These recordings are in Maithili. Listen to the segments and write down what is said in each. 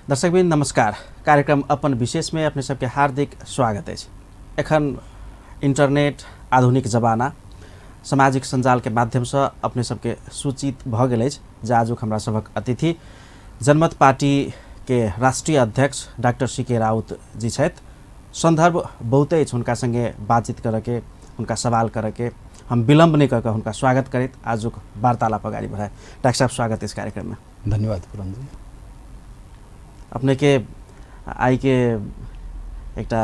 दर्शकवृन्द नमस्कार। कार्यक्रम अपन विशेषमे अपने सबके हार्दिक स्वागत अछि। एखन इंटरनेट आधुनिक जमाना सामाजिक सञ्जालके माध्यमसँ अपने सबके सूचित भऽ गेल अछि जे आजुक हमरा सभक अतिथि जनमत पार्टीके राष्ट्रीय अध्यक्ष डाक्टर सी के राउत जी छथि। सन्दर्भ बहुते अछि हुनका सङ्गे बातचीत करऽके, हुनका सवाल करऽके। हम विलम्ब नहि कऽ कऽ हुनका स्वागत करैत आजुक वार्तालाप अगाडि बढ़ाए। डाक्टर साहब, स्वागत अछि कार्यक्रममे। धन्यवाद पूरन जी। अपने के आइ के एकटा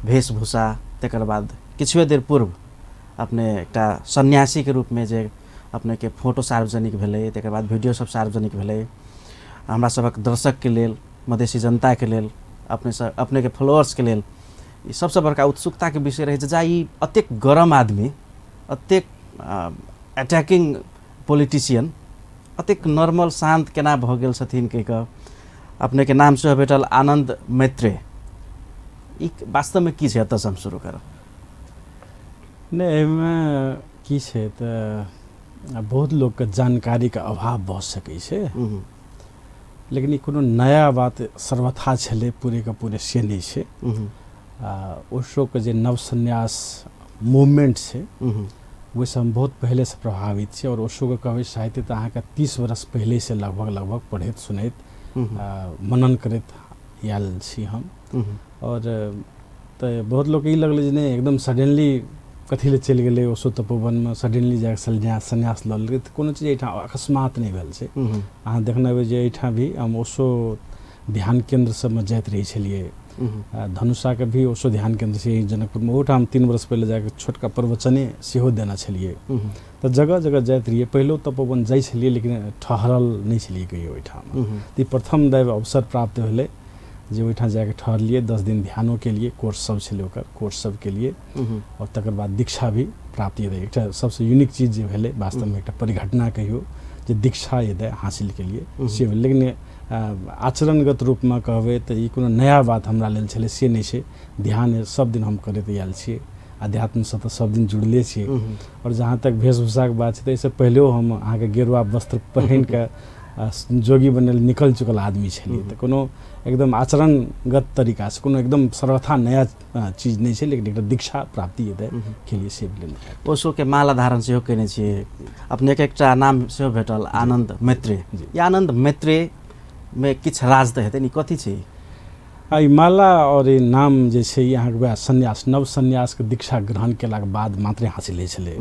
वेशभूषा, तकर बाद किछुए देर पूर्व अपने एकटा सन्यासीके रूपमे जे अपने के फोटो सार्वजनिक भेलै, तकर बाद वीडियो सब सार्वजनिक भेलै, हमरा सभक दर्शकके लेल, मधेसी जनताके लेल, अपने सब अपने के फॉलोअर्सके लेल ई सबसँ बड़का उत्सुकताके विषय रहै जे ई एतेक गरम आदमी, एतेक अटैकिंग पॉलिटिशियन एतेक नॉर्मल शान्त केना भऽ गेल छथिन कहि कऽ अपनेके नाम सेहो भेटल आनन्द मैत्रेय। ई वास्तवमे की छै? एतऽसँ हम शुरू करब। नहि, एहिमे की छै तऽ बहुत लोकके जानकारीके अभाव भऽ सकै छै, लेकिन ई कोनो नया बात सर्वथा छलै पूरेके पूरे से नहि छै। आ ओशोके जे नव सन्यास मूवमेंट छै ओहिसँ हम बहुत पहिलेसँ प्रभावित छी। आओर ओशोके कहबै साहित्य तऽ अहाँके 30 वर्ष पहिलेसँ लगभग लगभग पढ़ैत सुनैत मनन करैत आयल छी हम। आओर तऽ बहुत लोकके ई लगलै जे नहि, एकदम सडनली कथी लए चलि गेलै ओशो तपोवनमे, सडनली जाकऽ सन्यास लऽ लेलकै। तऽ कोनो चीज एहिठाम अकस्मात नहि भेल छै। अहाँ देखने हेबै जे एहिठाम भी हम ओशो ध्यान केन्द्र सबमे जाइत रहै छलियै। धनुषाके भी ओशो ध्यान केन्द्र छै जनकपुरमे, ओहोठाम 3 वर्ष पहिले जाकऽ छोटका प्रवचने सेहो देने छलियै। तऽ जगह जगह जाइत रहियै। पहिलो तपोवन जाइ छलियै लेकिन ठहरल नहि छलियै कहियो ओहिठाम। तऽ ई प्रथम दैव अवसर प्राप्त भेलै जे ओहिठाम जाकऽ ठहरलियै, 10 दिन ध्यानो केलियै, कोर्स सब छलै ओकर, कोर्स सब केलियै आओर तकर बाद दीक्षा भी प्राप्त हेतै। एकटा सबसँ यूनिक चीज जे भेलै वास्तवमे एकटा परिघटना कहियौ जे दीक्षा यदि हासिल केलियै से भेलै। लेकिन आचरणगत रूपमे कहबै तऽ ई कोनो नया बात हमरा लेल छलै से नहि छै। ध्यान सब दिन हम करैत आयल छियै, अध्यात्मसँ तऽ सब दिन जुड़ले छियै। आओर जहाँ तक वेशभूषाके बात छै तऽ एहिसँ पहिलेहो हम अहाँके गेरुआ वस्त्र पहिनके जोगी बनल निकलि चुकल आदमी छलियै। तऽ कोनो एकदम आचरणगत तरीकासँ कोनो एकदम सर्वथा नया चीज नहि छै, लेकिन एकटा दीक्षा प्राप्ति एतऽ केलियै से भेलै। ओशोके माला धारण सेहो कयने छियै। अपनेके एकटा नाम सेहो भेटल आनन्द मैत्रेय। ई आनन्द मैत्रेयमे किछु राज तऽ हेतै ने, कथी छै? ई माला आओर ई नाम जे छै ई अहाँके वएह सन्यास, नव सन्यासके दीक्षा ग्रहण केलाके बाद मात्रे हासिल होइ छलै।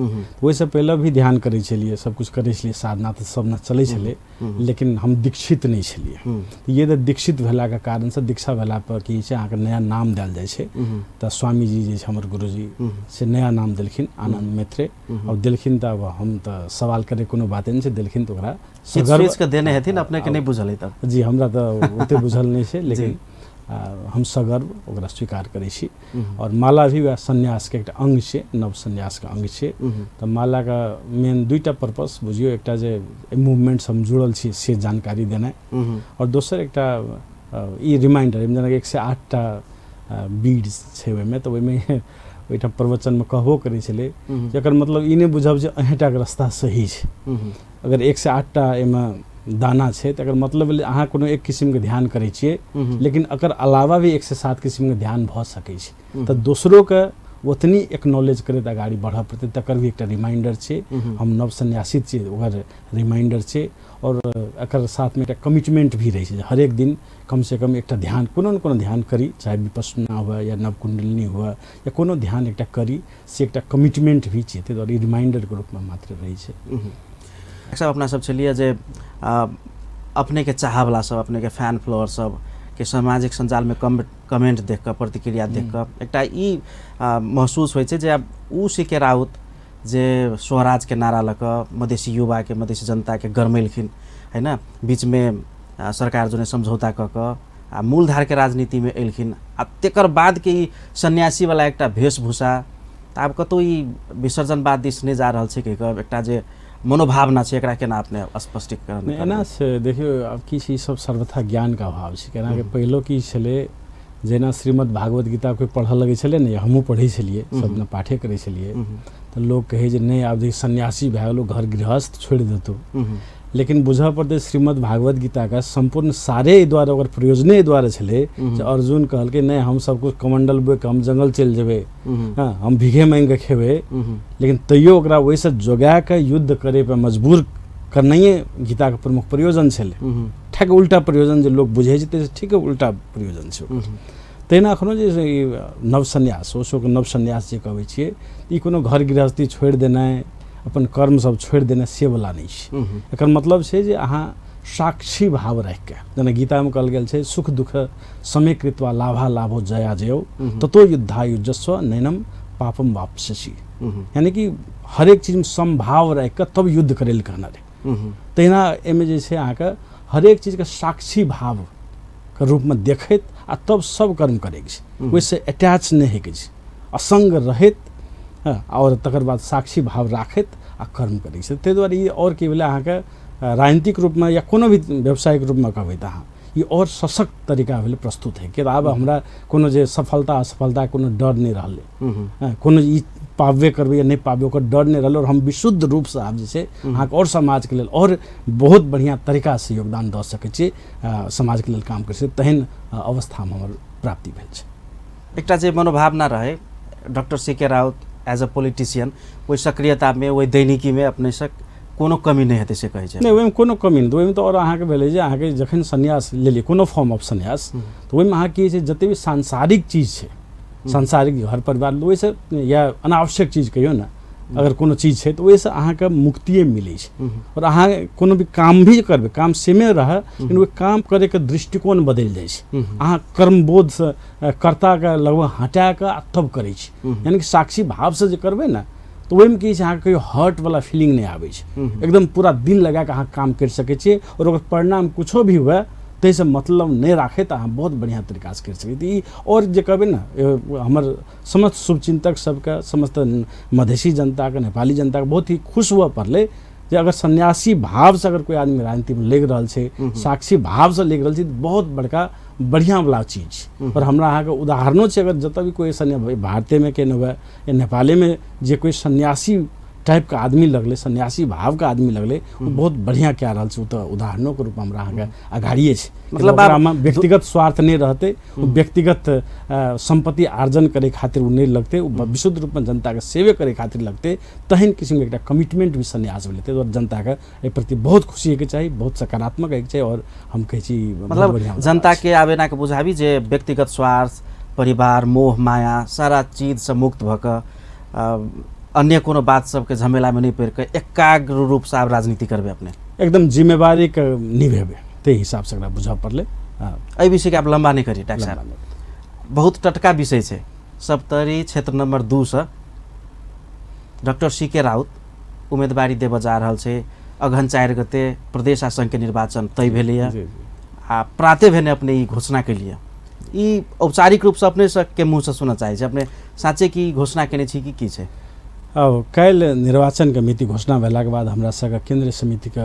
ओहिसँ पहिले भी ध्यान करै छलियै, सबकिछु करै छलियै, साधना तऽ सब ने चलै छलै, लेकिन हम दीक्षित नहि छलियै। ये तऽ दीक्षित भेलाके कारणसँ, दीक्षा भेलापर की छै अहाँके नया नाम देल जाइ छै। तऽ स्वामीजी जे छै हमर गुरुजी से नया नाम देलखिन आनन्द मैत्रेय। आओर देलखिन तऽ अब हम तऽ सवाल करैके कोनो बाते नहि छै, देलखिन तऽ ओकरा सोचि कऽ देने हेथिन, अपनेके नहि बुझल हेतै। जी, हमरा तऽ ओते बुझल नहि छै, लेकिन हम सगर्व ओकरा स्वीकार करै छी। आओर माला भी वएह सन्यासके एकटा अङ्ग छै, नव सन्यासके अङ्ग छै। तऽ मालाके मेन 2टा पर्पस बुझियौ, एकटा जे एहि मूवमेंटसँ हम जुड़ल छी से जानकारी देनाइ, आओर दोसर एकटा ई रिमाइंडर। जेनाकि 108टा बीड छै ओहिमे, तऽ ओहिमे ओहिठाम प्रवचनमे कहबो करै छलै एकर मतलब ई नहि बुझब जे अहीँटाके रास्ता सही छै। अगर 108टा एहिमे दाना छै तऽ एकर मतलब भेलै अहाँ कोनो एक किसिमके ध्यान करै छियै, लेकिन एकर अलावा भी 107 किसिमके ध्यान भऽ सकै छै। तऽ दोसरोके ओतनी एक्नॉलेज करैत अगाडि बढ़ऽ पड़तै, तकर भी एकटा रिमाइंडर छै। हम नव सन्यासी छियै, ओकर रिमाइंडर छै। आओर एकर साथमे एकटा कमिटमेंट भी रहै छै जे हरेक दिन कमसँ कम एकटा ध्यान, कोनो ने कोनो ध्यान करी, चाहे विपश्यना हुए या नवकुंडलिनी हुए या कोनो ध्यान एकटा करी, से एकटा कमिटमेंट भी छै। ताहि दुआरे ई रिमाइंडरके रूपमे मात्र रहै छै। सब अपना सब छलियै जे अपनेके चाहवला सब, अपनेके फैन फॉलोअर सब के सामाजिक सञ्जालमे कमेंट देख कऽ, प्रतिक्रिया देख कऽ एकटा ई महसूस होइ छै जे आब उ सी के राउत जे स्वराजके नारा लऽ कऽ मधेसी युवाके, मधेसी जनताके गरमेलखिन है ने, बीचमे सरकार जोने समझौता कऽ कऽ आ मूलधारके राजनीतिमे एलखिन, आ तकर बादके ई सन्यासीवला एकटा वेशभूषा तऽ आब कतहु ई विसर्जनवाद दिस नहि जा रहल छै कहि कऽ एकटा जे मनोभावना छै, एकरा केना अपने स्पष्टीकरण? एना छै, देखियौ आब की छै, ई सब सर्वथा ज्ञानके अभाव छै। केनाकि पहिलो की छलै, जेना श्रीमद् भागवत गीता कोइ पढ़ऽ लगै छलै ने, हमहूँ पढ़ै छलियै, सब दिना पाठे करै छलियै, तऽ लोक कहै जे नहि आब देखी सन्यासी भए गेलौ, घर गृहस्थ छोड़ि देतौ। लेकिन बुझऽ पड़तै श्रीमद् भागवत गीताके सम्पूर्ण सारे एहि दुआरे ओकर प्रयोजने एहि दुआरे छलै जे अर्जुन कहलकै नहि हम सब कुछ कमंडल बोइ के हम जंगल चलि जेबै, हँ हम भीखे मांगि कऽ खेबै, लेकिन तैयो ओकरा ओहिसँ जोगा कऽ युद्ध करै पर मजबूर करनाइए गीताके प्रमुख प्रयोजन छलै। ठीक उल्टा प्रयोजन जे लोक बुझै छै ताहिसँ ठीक उल्टा प्रयोजन छै। तहिना एखनो जे ई नव सन्यास, ओशोके नव सन्यास जे कहबै छियै, ई कोनो घर गृहस्थी छोड़ि देनाइ, अपन कर्म सब छोड़ि देनाइ से वला नहि छै। एकर मतलब छै जे अहाँ साक्षी भाव राखिके, जेना गीतामे कहल गेल छै सुख दुख समय कृत्वा लाभा लाभो जया जयो ततो युद्धा युजस्व नैनम पापम वापसि, यानी कि हरेक चीजमे समभाव राखिके तब युद्ध करै लए कहने रहै। तहिना एहिमे जे छै अहाँके हरेक चीजके साक्षी भावके रूपमे देखैत आ तब सब कर्म करैके छै, ओहिसँ अटैच नहि होइके छै, असंग रहैत आओर तकर बाद साक्षी भाव राखैत आ कर्म करैके छै। ताहि दुआरे ई आओर की भेलै अहाँके राजनीतिक रूपमे या कोनो भी व्यावसायिक रूपमे कहबै तऽ अहाँ ई आओर सशक्त तरीका भेलै प्रस्तुत होइके। आब हमरा कोनो जे सफलता असफलता कोनो डर नहि रहलै, कोनो ई पाबे करबै या नहि पाबे ओकर डर नहि रहलै, और हम विशुद्ध रूपसँ आब जे छै अहाँके आओर समाजके लेल आओर बहुत बढ़िआँ तरीकासँ योगदान दऽ सकै छी, समाजके लेल काम करि सकै, तहन अवस्थामे हमर प्राप्ति भेल छै। एकटा जे मनोभावना रहै doctor C K Raut as a politician, ओहि सक्रियतामे ओहि दैनिकीमे अपनेसँ कोनो कमी नहि हेतै से कहै छै? नहि, ओहिमे कोनो कमी नहि। ओहिमे तऽ आओर अहाँके भेलै जे अहाँके जखन सन्यास लेलियै कोनो फॉर्म ऑफ सन्यास, तऽ ओहिमे अहाँके की छै जते भी सांसारिक चीज छै, सांसारिक घर परिवार ओहिसँ या अनावश्यक चीज कहियौ ने, अगर कोनो चीज छै तऽ ओहिसँ अहाँके मुक्तिए मिलै छै। आओर अहाँ कोनो भी काम भी करबै, काम सेमे रहै, लेकिन ओहि काम करैके दृष्टिकोण बदलि जाइ छै। अहाँ कर्मबोधसँ कर्ताके लगभग हटा कऽ आ तब करै छी, यानी कि साक्षी भावसँ जे करबै ने तऽ ओहिमे की छै अहाँके कहियो हर्टवला फीलिंग नहि आबै छै, एकदम पूरा दिल लगा कऽ अहाँ काम करि सकै छियै आओर ओकर परिणाम कुछो भी हुए ताहिसँ मतलब नहि राखैत अहाँ बहुत बढ़िआँ तरीकासँ करि सकै छी। ई आओर जे कहबै ने हमर समस्त शुभचिन्तक सबके, समस्त मधेसी जनताके, नेपाली जनताके बहुत ही खुश हुअ पड़लै जे अगर सन्यासी भावसँ अगर कोइ आदमी राजनीतिमे लागि रहल छै, साक्षी भावसँ लागि रहल छै, बहुत बड़का बढ़िआँवला चीज छै। आओर हमरा अहाँके उदाहरणो छै, अगर जतऽ भी कोइ भारतेमे केने हुए या नेपालेमे जे कोइ सन्यासी टाइपके आदमी लगलै, सन्यासी भावके आदमी लगलै, ओ बहुत बढ़िआँ कए रहल छै। ओ तऽ उदाहरणोके रूपमे हमरा अहाँके अगाड़िए छै। मतलब ओकरामे व्यक्तिगत स्वार्थ नहि रहतै, ओ व्यक्तिगत सम्पत्ति आर्जन करै खातिर ओ नहि लगतै, ओ विशुद्ध रूपमे जनताके सेवे करै खातिर लगतै। तहन किसिमके एकटा कमिटमेंट भी सन्यास भेलै। ताहि दुआरे जनताके एहि प्रति बहुत खुशी होइके चाही, बहुत सकारात्मक होइके चाही। आओर हम कहै छी मतलब जनताके आब एनाके बुझाबी जे व्यक्तिगत स्वार्थ, परिवार, मोह माया सारा चीजसँ मुक्त भऽ कऽ अन्य कोनो बात सबके झमेलामे नहि पड़ि कऽ एकाग्र रूपसँ आब राजनीति करबै अपने, एकदम जिम्मेवारीके निभेबै, ताहि हिसाबसँ एकरा बुझऽ पड़लै। एहि विषयके आब लम्बा नहि करी डाक्टर साहब, बहुत टटका विषय छै। सप्तरी क्षेत्र नम्बर 2 सँ डॉक्टर सी के राउत उम्मेदवारी देबऽ जा रहल छै। अगहन 4 गते प्रदेश आ संघके निर्वाचन तय भेलैए आ प्राते भेने अपने ई घोषणा केलिए। ई औपचारिक रूपसँ अपने सबके मुँहसँ सुनऽ चाहै छी, अपने साँचे की घोषणा केने छी कि की छै? अब काल्हि निर्वाचनके मिति घोषणा भेलाके बाद हमरा सबके केन्द्रीय समितिके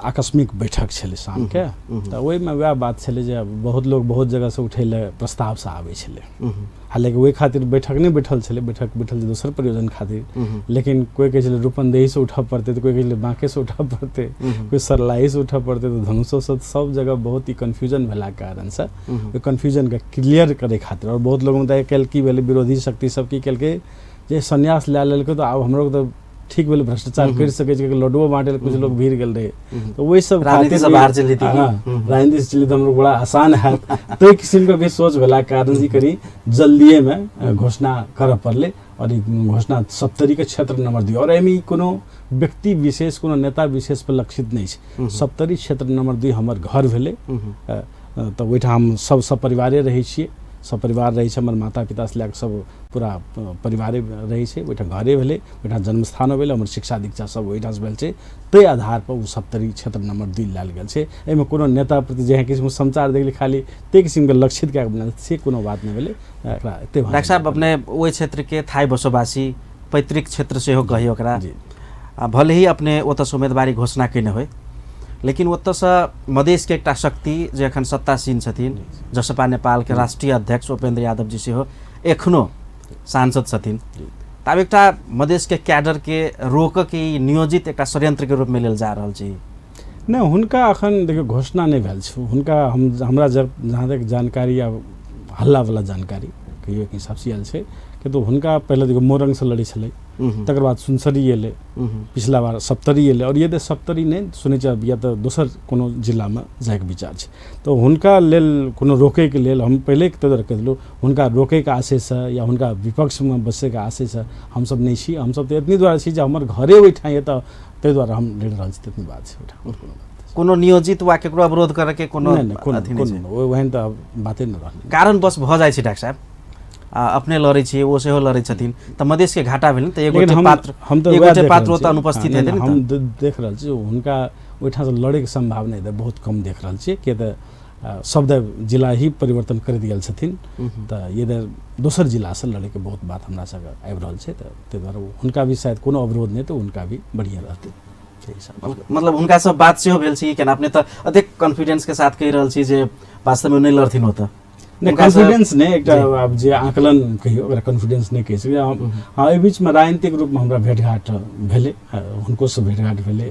आकस्मिक बैठक छलै शामके, तऽ ओहिमे वएह बात छलै जे बहुत लोग बहुत जगहसँ उठै लए प्रस्तावसँ आबै छलै। हालाँकि ओहि खातिर बैठक नहि बैठल छलै, बैठक बैठल छै दोसर प्रयोजन खातिर, लेकिन कोइ कहै छलै रूपन्देहीसँ उठऽ पड़तै, तऽ कोइ कहै छलै बाँकेसँ उठऽ पड़तै, कोइ सरलाहीसँ उठऽ पड़तै, तऽ धनुषोसँ, सब जगह बहुत ही कन्फ्यूजन भेलाके कारणसँ ओहि कन्फ्यूजनके क्लियर करै खातिर। आओर बहुत लोगमे तऽ काल्हि की भेलै, विरोधी शक्ति सब की केलकै जे सन्यास लए लेलकै तऽ आब हमरो तऽ ठीक भेलै भ्रष्टाचार करि सकै छै, लड्डुओ बाँटै लए कुछ लोग भीड़ गेल रहै, तऽ ओहि सब राजनीति से बाहर चलि जेतै। राजनीति से चलि तऽ हमरो बड़ा आसान हैत, ताहि किसिमके भी सोच भेलाके कारण ई कनि जल्दिएमे घोषणा करऽ पड़लै। आओर ई घोषणा सप्तरीके क्षेत्र नम्बर 2, आओर एहिमे ई कोनो व्यक्ति विशेष कोनो नेता विशेष पर लक्षित नहि छै। सप्तरी क्षेत्र नम्बर 2 हमर घर भेलै, तऽ ओहिठाम हम सब सपरिवारे रहै छियै, सपरिवार रहै छै, हमर माता पितासँ लए कऽ सब पूरा परिवारे रहै छै, ओहिठाम घरे भेलै, ओहिठाम जन्मस्थानो भेलै, हमर शिक्षा दीक्षा सब ओहिठामसँ भेल छै। ताहि आधारपर ओ सप्तरी क्षेत्र नम्बर 2 लायल गेल छै। एहिमे कोनो नेता प्रति जे किसिमके समाचार देखली खाली ताहि किसिमके लक्षित कए कऽ बनायल से कोनो बात नहि भेलै। एकरा एते डाक्टर साहब अपने ओहि क्षेत्रके थाई बसोबासी, पैतृक क्षेत्र सेहो कही ओकरा, आ भले ही अपने ओतऽसँ उम्मेदवारी घोषणा केने होइ, लेकिन ओतऽसँ मधेशके एकटा शक्ति जे एखन सत्तासीन छथिन, जसपा नेपालके राष्ट्रीय अध्यक्ष उपेन्द्र यादव जी सेहो एखनो सांसद छथिन, तऽ आब एकटा मधेशके कैडरके रोकऽके ई नियोजित एकटा षड्यन्त्रके रूपमे लेल जा रहल छै। नहि, हुनका अखन देखियौ घोषणा नहि भेल छै हुनका। हम हमरा जहाँ तक जानकारी आब हल्लावला जानकारी कहियो एक हिसाबसँ आयल छै कि तऽ हुनका पहिले देखियौ मोरंगसँ लड़ै छलै, तकर बाद सुनसरी एलै, पिछला बार सप्तरी एलै, आओर यदि सप्तरी नहि सुनै छियै या तऽ दोसर कोनो जिलामे जाइके विचार छै। तऽ हुनका लेल कोनो रोकैके लेल हम पहिले ताहि दुआरे कहि देलहुँ, हुनका रोकैके आशयसँ या हुनका विपक्षमे बसैके आशयसँ हमसब नहि छी। हमसब तऽ एतनी दुआरे छी जे हमर घरे ओहिठाम यऽ, तऽ ताहि दुआरे हम लड़ि रहल छी, ततनी बात छै। ओहिठाम कोनो बात कोनो नियोजित वा केकरो अवरोध करैके कोनो नहि, कोनो ओहन तऽ बाते नहि रहलै। कारण बस भऽ जाइ छै डॉक्टर साहब, अपने लड़ै छियै, ओ सेहो लड़ै छथिन, तऽ मधेशके घाटा भेल तऽ एगोटे पात्र, हम तऽ एगोटे पात्र ओतऽ अनुपस्थित हेतै। हम देख रहल छी हुनका ओहिठामसँ लड़ैके सम्भावना तऽ बहुत कम देख रहल छियै, किया तऽ सब जिला ही परिवर्तन करैत गेल छथिन, तऽ यदि दोसर जिलासँ लड़ैके बहुत बात हमरा सबके आबि रहल छै, तऽ ताहि दुआरे हुनका भी शायद कोनो अवरोध नहि, तऽ हुनका भी बढ़िआँ रहतै। मतलब हुनका सब बात सेहो भेल छै कि केना? अपने तऽ अधिक कॉन्फिडेंसके साथ कहि रहल छी जे वास्तवमे नहि लड़थिन ओतऽ। नहि, कॉन्फिडेंस नहि, एकटा आब जे आकलन कहियौ ओकरा कॉन्फिडेंस नहि कहि सकै। हँ, एहि बीचमे राजनीतिक रूपमे हमरा भेँटघाँट भेलै, हुनकोसँ भेँटघाँट भेलै,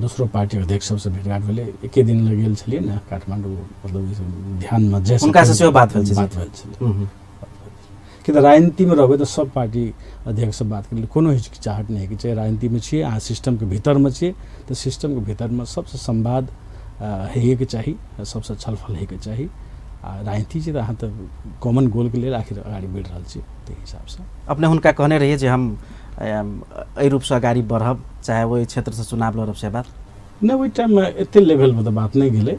दोसरो पार्टीके अध्यक्ष सबसँ भेँटघाँट भेलै। एके दिन लग गेल छलियै ने काठमाण्डू, मतलब ध्यानमे जे हुनकासँ सेहो बात भेल छै, बात भेल छलै। कि तऽ राजनीतिमे रहबै तऽ सब पार्टी अध्यक्षसँ बात करै कोनो हिचकिचाहट नहि होइके चाही। राजनीतिमे छियै अहाँ, सिस्टमके भीतरमे छियै, तऽ सिस्टमके भीतरमे सबसँ संवाद होइएके चाही, सबसँ छलफल होइके चाही। आ राजनीति छै तऽ अहाँ तऽ कॉमन गोलके लेल आखिर अगाडि बढ़ि रहल छी, ताहि हिसाबसँ। अपने हुनका कहने रहियै जे हम एहि रूपसँ अगाडि बढ़ब, चाहे ओहि क्षेत्रसँ चुनाव लड़ब, से बात नहि? ओहि टाइममे एते लेवलपर तऽ बात नहि गेलै,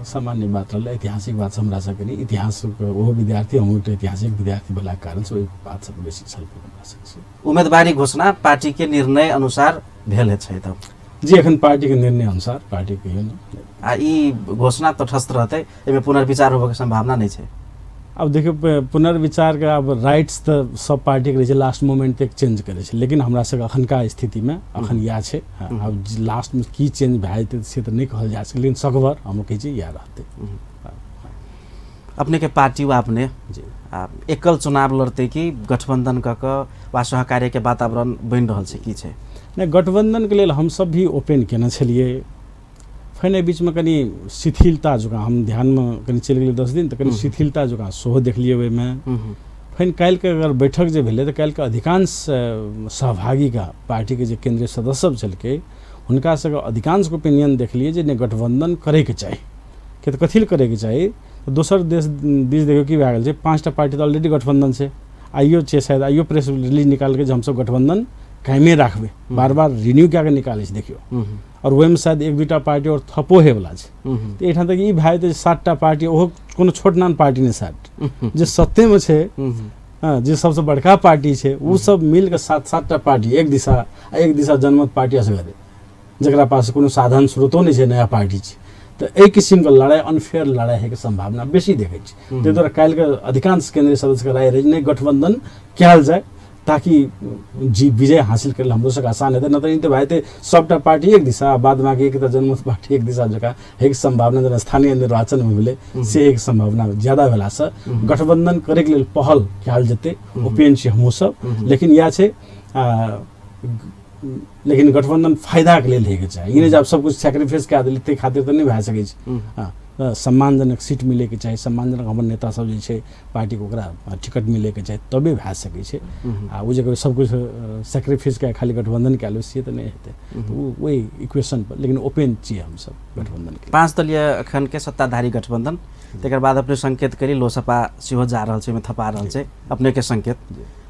सामान्य बात रहलै। ऐतिहासिक बात हमरा सबके नहि, इतिहासके ओहो विद्यार्थी, हमहूँ एकटा ऐतिहासिक विद्यार्थी भेलाके कारणसँ ओहि बात सब बेसी छलफल हमरा सबके। उम्मेदवारी घोषणा पार्टीके निर्णय अनुसार भेल छै तब? जी, एखन पार्टीके निर्णय अनुसार, पार्टी कहियो ने। आ ई घोषणा तटस्थ रहतै, एहिमे पुनर्विचार होबऽके सम्भावना नहि छै? आब देखियौ, पुनर्विचारके आब राइट्स तऽ सब पार्टीके रहै छै, लास्ट मोमेंट तक चेंज करै छै, लेकिन हमरा सबके अखनका स्थितिमे अखन इएह छै। आब लास्टमे की चेंज भए जेतै से तऽ नहि कहल जा सकै, लेकिन सकभर हम कहै छी इएह रहतै। अपनेके पार्टी वा अपने जी एकल चुनाव लड़तै कि गठबंधन कऽ कऽ वा सहकार्यके वातावरण बनि रहल छै, की छै? नहि, गठबंधनके लेल हमसब भी ओपन केने छलियै। फेर एहि बीचमे कनि शिथिलता जकाँ हम ध्यानमे कनि चलि गेलियै 10 दिन, तऽ कनि शिथिलता जकाँ सेहो देखलियै ओहिमे। फेर काल्हिके अगर बैठक जे भेलै तऽ काल्हिके अधिकांश सहभागीके पार्टीके जे केन्द्रीय सदस्य सब छलकै हुनका सबके अधिकांशके ओपिनियन देखलियै जे नहि, गठबंधन करैके चाही। किया तऽ कथी लए करैके चाही? तऽ दोसर देश दिस देखियौ की भए गेल छै, 5टा पार्टी तऽ ऑलरेडी गठबंधन छै, आइयो छै, शायद आइयो प्रेस रिलीज निकालकै जे हमसब गठबंधन कायमे राखबै, बार बार रिन्यू कए कऽ निकालै छै देखियौ, आओर ओहिमे शायद 1-2टा पार्टी आओर थपो होइवला छै। तऽ एहिठाम तक ई भए जेतै 7टा पार्टी, ओहो कोनो छोट नान पार्टी नहि, 7 जे सत्तेमे छै, हँ, जे सबसँ बड़का पार्टी छै, ओ सब मिलके 7-7टा पार्टी एक दिशा, आ एक दिशा जनमत पार्टी असगरे, जकरा पास कोनो साधन स्रोतो नहि छै, नया पार्टी छै, तऽ एहि किसिमके लड़ाइ अनफेयर लड़ाइ होइके सम्भावना बेसी देखै छी। ताहि दुआरे काल्हिके अधिकांश केन्द्रीय सदस्यके राय रहै नहि, गठबंधन कयल जाय ताकि जी विजय हासिल करै हमरो सबके आसान हेतै, नहि तऽ ई तऽ भए जेतै सबटा पार्टी एक दिशा, बाद बाकी एक जनमत पार्टी एक दिशा जकाँ होइके सम्भावना जेना स्थानीय निर्वाचनमे भेलै से एक सम्भावना ज्यादा भेलासँ गठबंधन करैके लेल पहल कयल जेतै, ओपिनियन छी हमहूँ सब। लेकिन इएह छै, लेकिन गठबंधन फायदाके लेल होइके चाही, ई नहि जे आब सबकिछु सैक्रिफाइस कए देली ताहि खातिर तऽ नहि भए सकै छै। हँ, सम्मानजनक सीट मिलैके चाही, सम्मानजनक हमर नेता सब जे छै पार्टीके ओकरा टिकट मिलैके चाही, तबे भए सकै छै। आ ओ जे सबकिछु सैक्रिफाइस कए खाली गठबंधन कए लेबै से तऽ नहि हेतै, तऽ ओ ओहि इक्वेशन पर, लेकिन ओपन छियै हमसब गठबंधनके। 5 दलीय एखनके सत्ताधारी गठबंधन, तकर बाद अपने संकेत करी लोसपा सेहो जा रहल छै, ओहिमे थपा रहल छै अपनेके संकेत,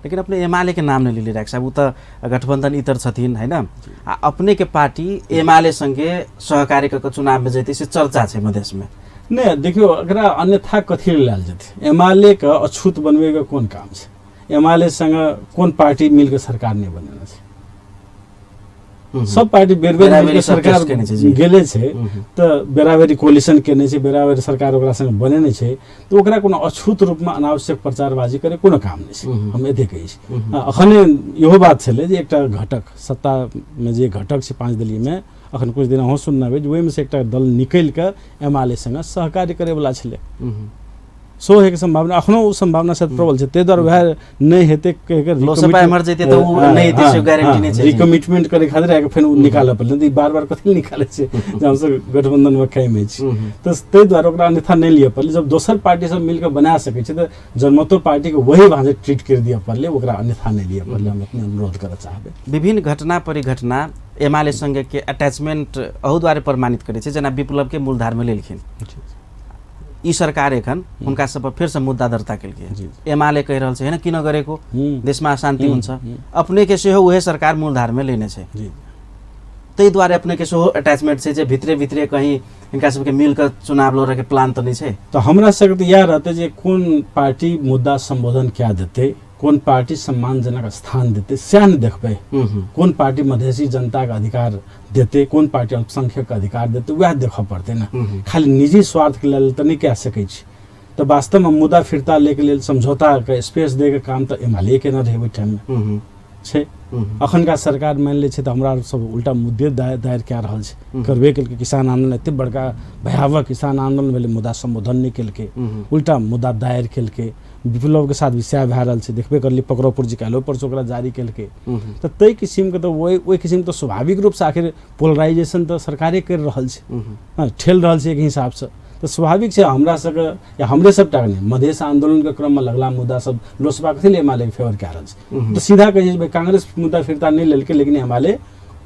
लेकिन अपने एमाले के नाम नहि लेलियै डॉक्टर साहब, ओ तऽ गठबंधन इतर छथिन है न, आ अपने के पार्टी एमाले संगे सहकार्य कऽ के चुनावमे जेतै से चर्चा छै मधेशमे। नहि देखियौ, एकरा अन्यथा कथी लेल लायल जेतै? एमाले के अछूत बनबैके कोन काम छै? एमाले संगे कोन पार्टी मिलके सरकार नहि बनेने छै? सब पार्टी बेर बेर मिलके सरकार गेले छै, तऽ बेराबेरी कोलिशन केने छै, बेराबेरी सरकार ओकरा संगे बनेने छै, तऽ ओकरा कोनो अछूत रूपमे अनावश्यक प्रचारबाजी करे कोनो काम नहि छै, हम एते कहै छी। अखने इहो बात छलै जे एकटा घटक सत्तामे जे घटक छै 5 दलीयमे, अखन कुछ दिन अहूँ सुनने हेबै जे ओहिमे से एकटा दल निकलि कऽ एमाले संगे सहकार्य करैवला छलै। सो होइके सम्भावना अखनो ओ सम्भावना शायद प्रबल छै, ताहि दुआरे वएह नहि हेतै कहि कऽ लोसपा एम्हर जैतै तऽ ओ नहि हेतै से गारंटी नहि छै। रिकमिटमेंट करै खातिर आके फेर ओ निकालऽ पड़लै, तऽ ई बार बार कथी निकालै छै जे हमसब गठबंधनमे कायम अछि, तऽ ताहि दुआरे ओकरा अन्यथा नहि लिअ पड़लै। जब दोसर पार्टी सब मिलके बना सकै छै तऽ जनमतो पार्टीके वही भाँजे ट्रीट करि दिअ पड़लै, ओकरा अन्यथा नहि लिअ पड़लै। हम एतने अनुरोध करऽ चाहबै। विभिन्न घटना परिघटना एमाले संगे के अटैचमेंट अहू दुआरे प्रमाणित करै छै, जेना विप्लवके मूलधारमे लेलखिन ई सरकार, एखन हुनका सब पर फेरसँ मुद्दा दर्ता केलकै, एमाले कहि रहल छै होइन किन गरेको, देशमा अशान्ति हुन्छ, अपनेके सेहो उहे सरकार मूलधारमे लेने छै, ताहि दुआरे अपनेके सेहो अटैचमेंट छै जे भितरे भितरे कहीँ हिनका सबके मिलके चुनाव लड़ैके प्लान तऽ नहि छै। तऽ हमरा सबके तऽ इएह रहतै जे कोन पार्टी मुद्दा सम्बोधन कए देतै, कोन पार्टी सम्मानजनक स्थान देतै सएह ने देखबै, कोन पार्टी मधेसी जनताके अधिकार देतै, कोन पार्टी अल्पसंख्यकके अधिकार देतै, वएह देखऽ पड़तै ने। खाली निजी स्वार्थके लेल तऽ नहि कए सकै छी। तऽ वास्तवमे मुद्दा फिर्ता लैके लेल समझौताके स्पेस दैके काम तऽ एमाले केने रहै ओहि टाइममे छै। अखनका सरकार मानि लै छै तऽ हमरा सब उल्टा मुद्दे दायर कए रहल छै, करबे केलकै। किसान आन्दोलन एते बड़का भयावह किसान आन्दोलन भेलै, मुद्दा सम्बोधन नहि केलकै, उल्टा मुद्दा दायर केलकै। विप्लवके साथ भी सएह भए रहल छै, देखबे करलियै पकड़ो पुर्जी काल्हिओ परसू ओकरा जारी केलकै। तऽ ताहि किसिमके तऽ ओहि किसिमके तऽ स्वाभाविक रूपसँ आखिर पोलराइजेशन तऽ सरकारे करि रहल छै, हँ ठेल रहल छै एक हिसाबसँ। तऽ स्वाभाविक छै हमरा सबके या हमरे सबटा नहि, मधेश आन्दोलनके क्रममे लगला मुद्दा सब लोसपा कथी लए एमालेके फेवर कए रहल छै, तऽ सीधा कहै छै भाइ कांग्रेस मुद्दा फिर्ता नहि लेलकै, लेकिन एमाले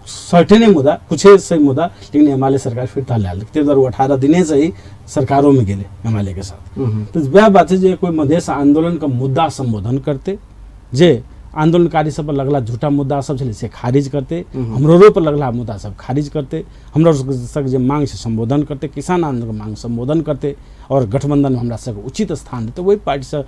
सर्टेने मुद्दा कुछे सही मुद्दा, लेकिन एमाले सरकार फिर्ता लए लेलकै, ताहि दुआरे ओ 18 दिनेसँ ही सरकारोमे गेलै एमालेके साथ। तऽ वएह बात छै जे कोइ मधेश आन्दोलनके मुद्दा सम्बोधन करतै, जे आन्दोलनकारी सब पर लगला झूठा मुद्दा सब छलै से खारिज करतै, हमरो पर लगला मुद्दा सब खारिज करतै, हमरो सबके जे मांग छै सम्बोधन करतै, किसान आन्दोलनके मांग सम्बोधन करतै और गठबंधनमे हमरा सबके उचित स्थान देतै, ओहि पार्टीसँ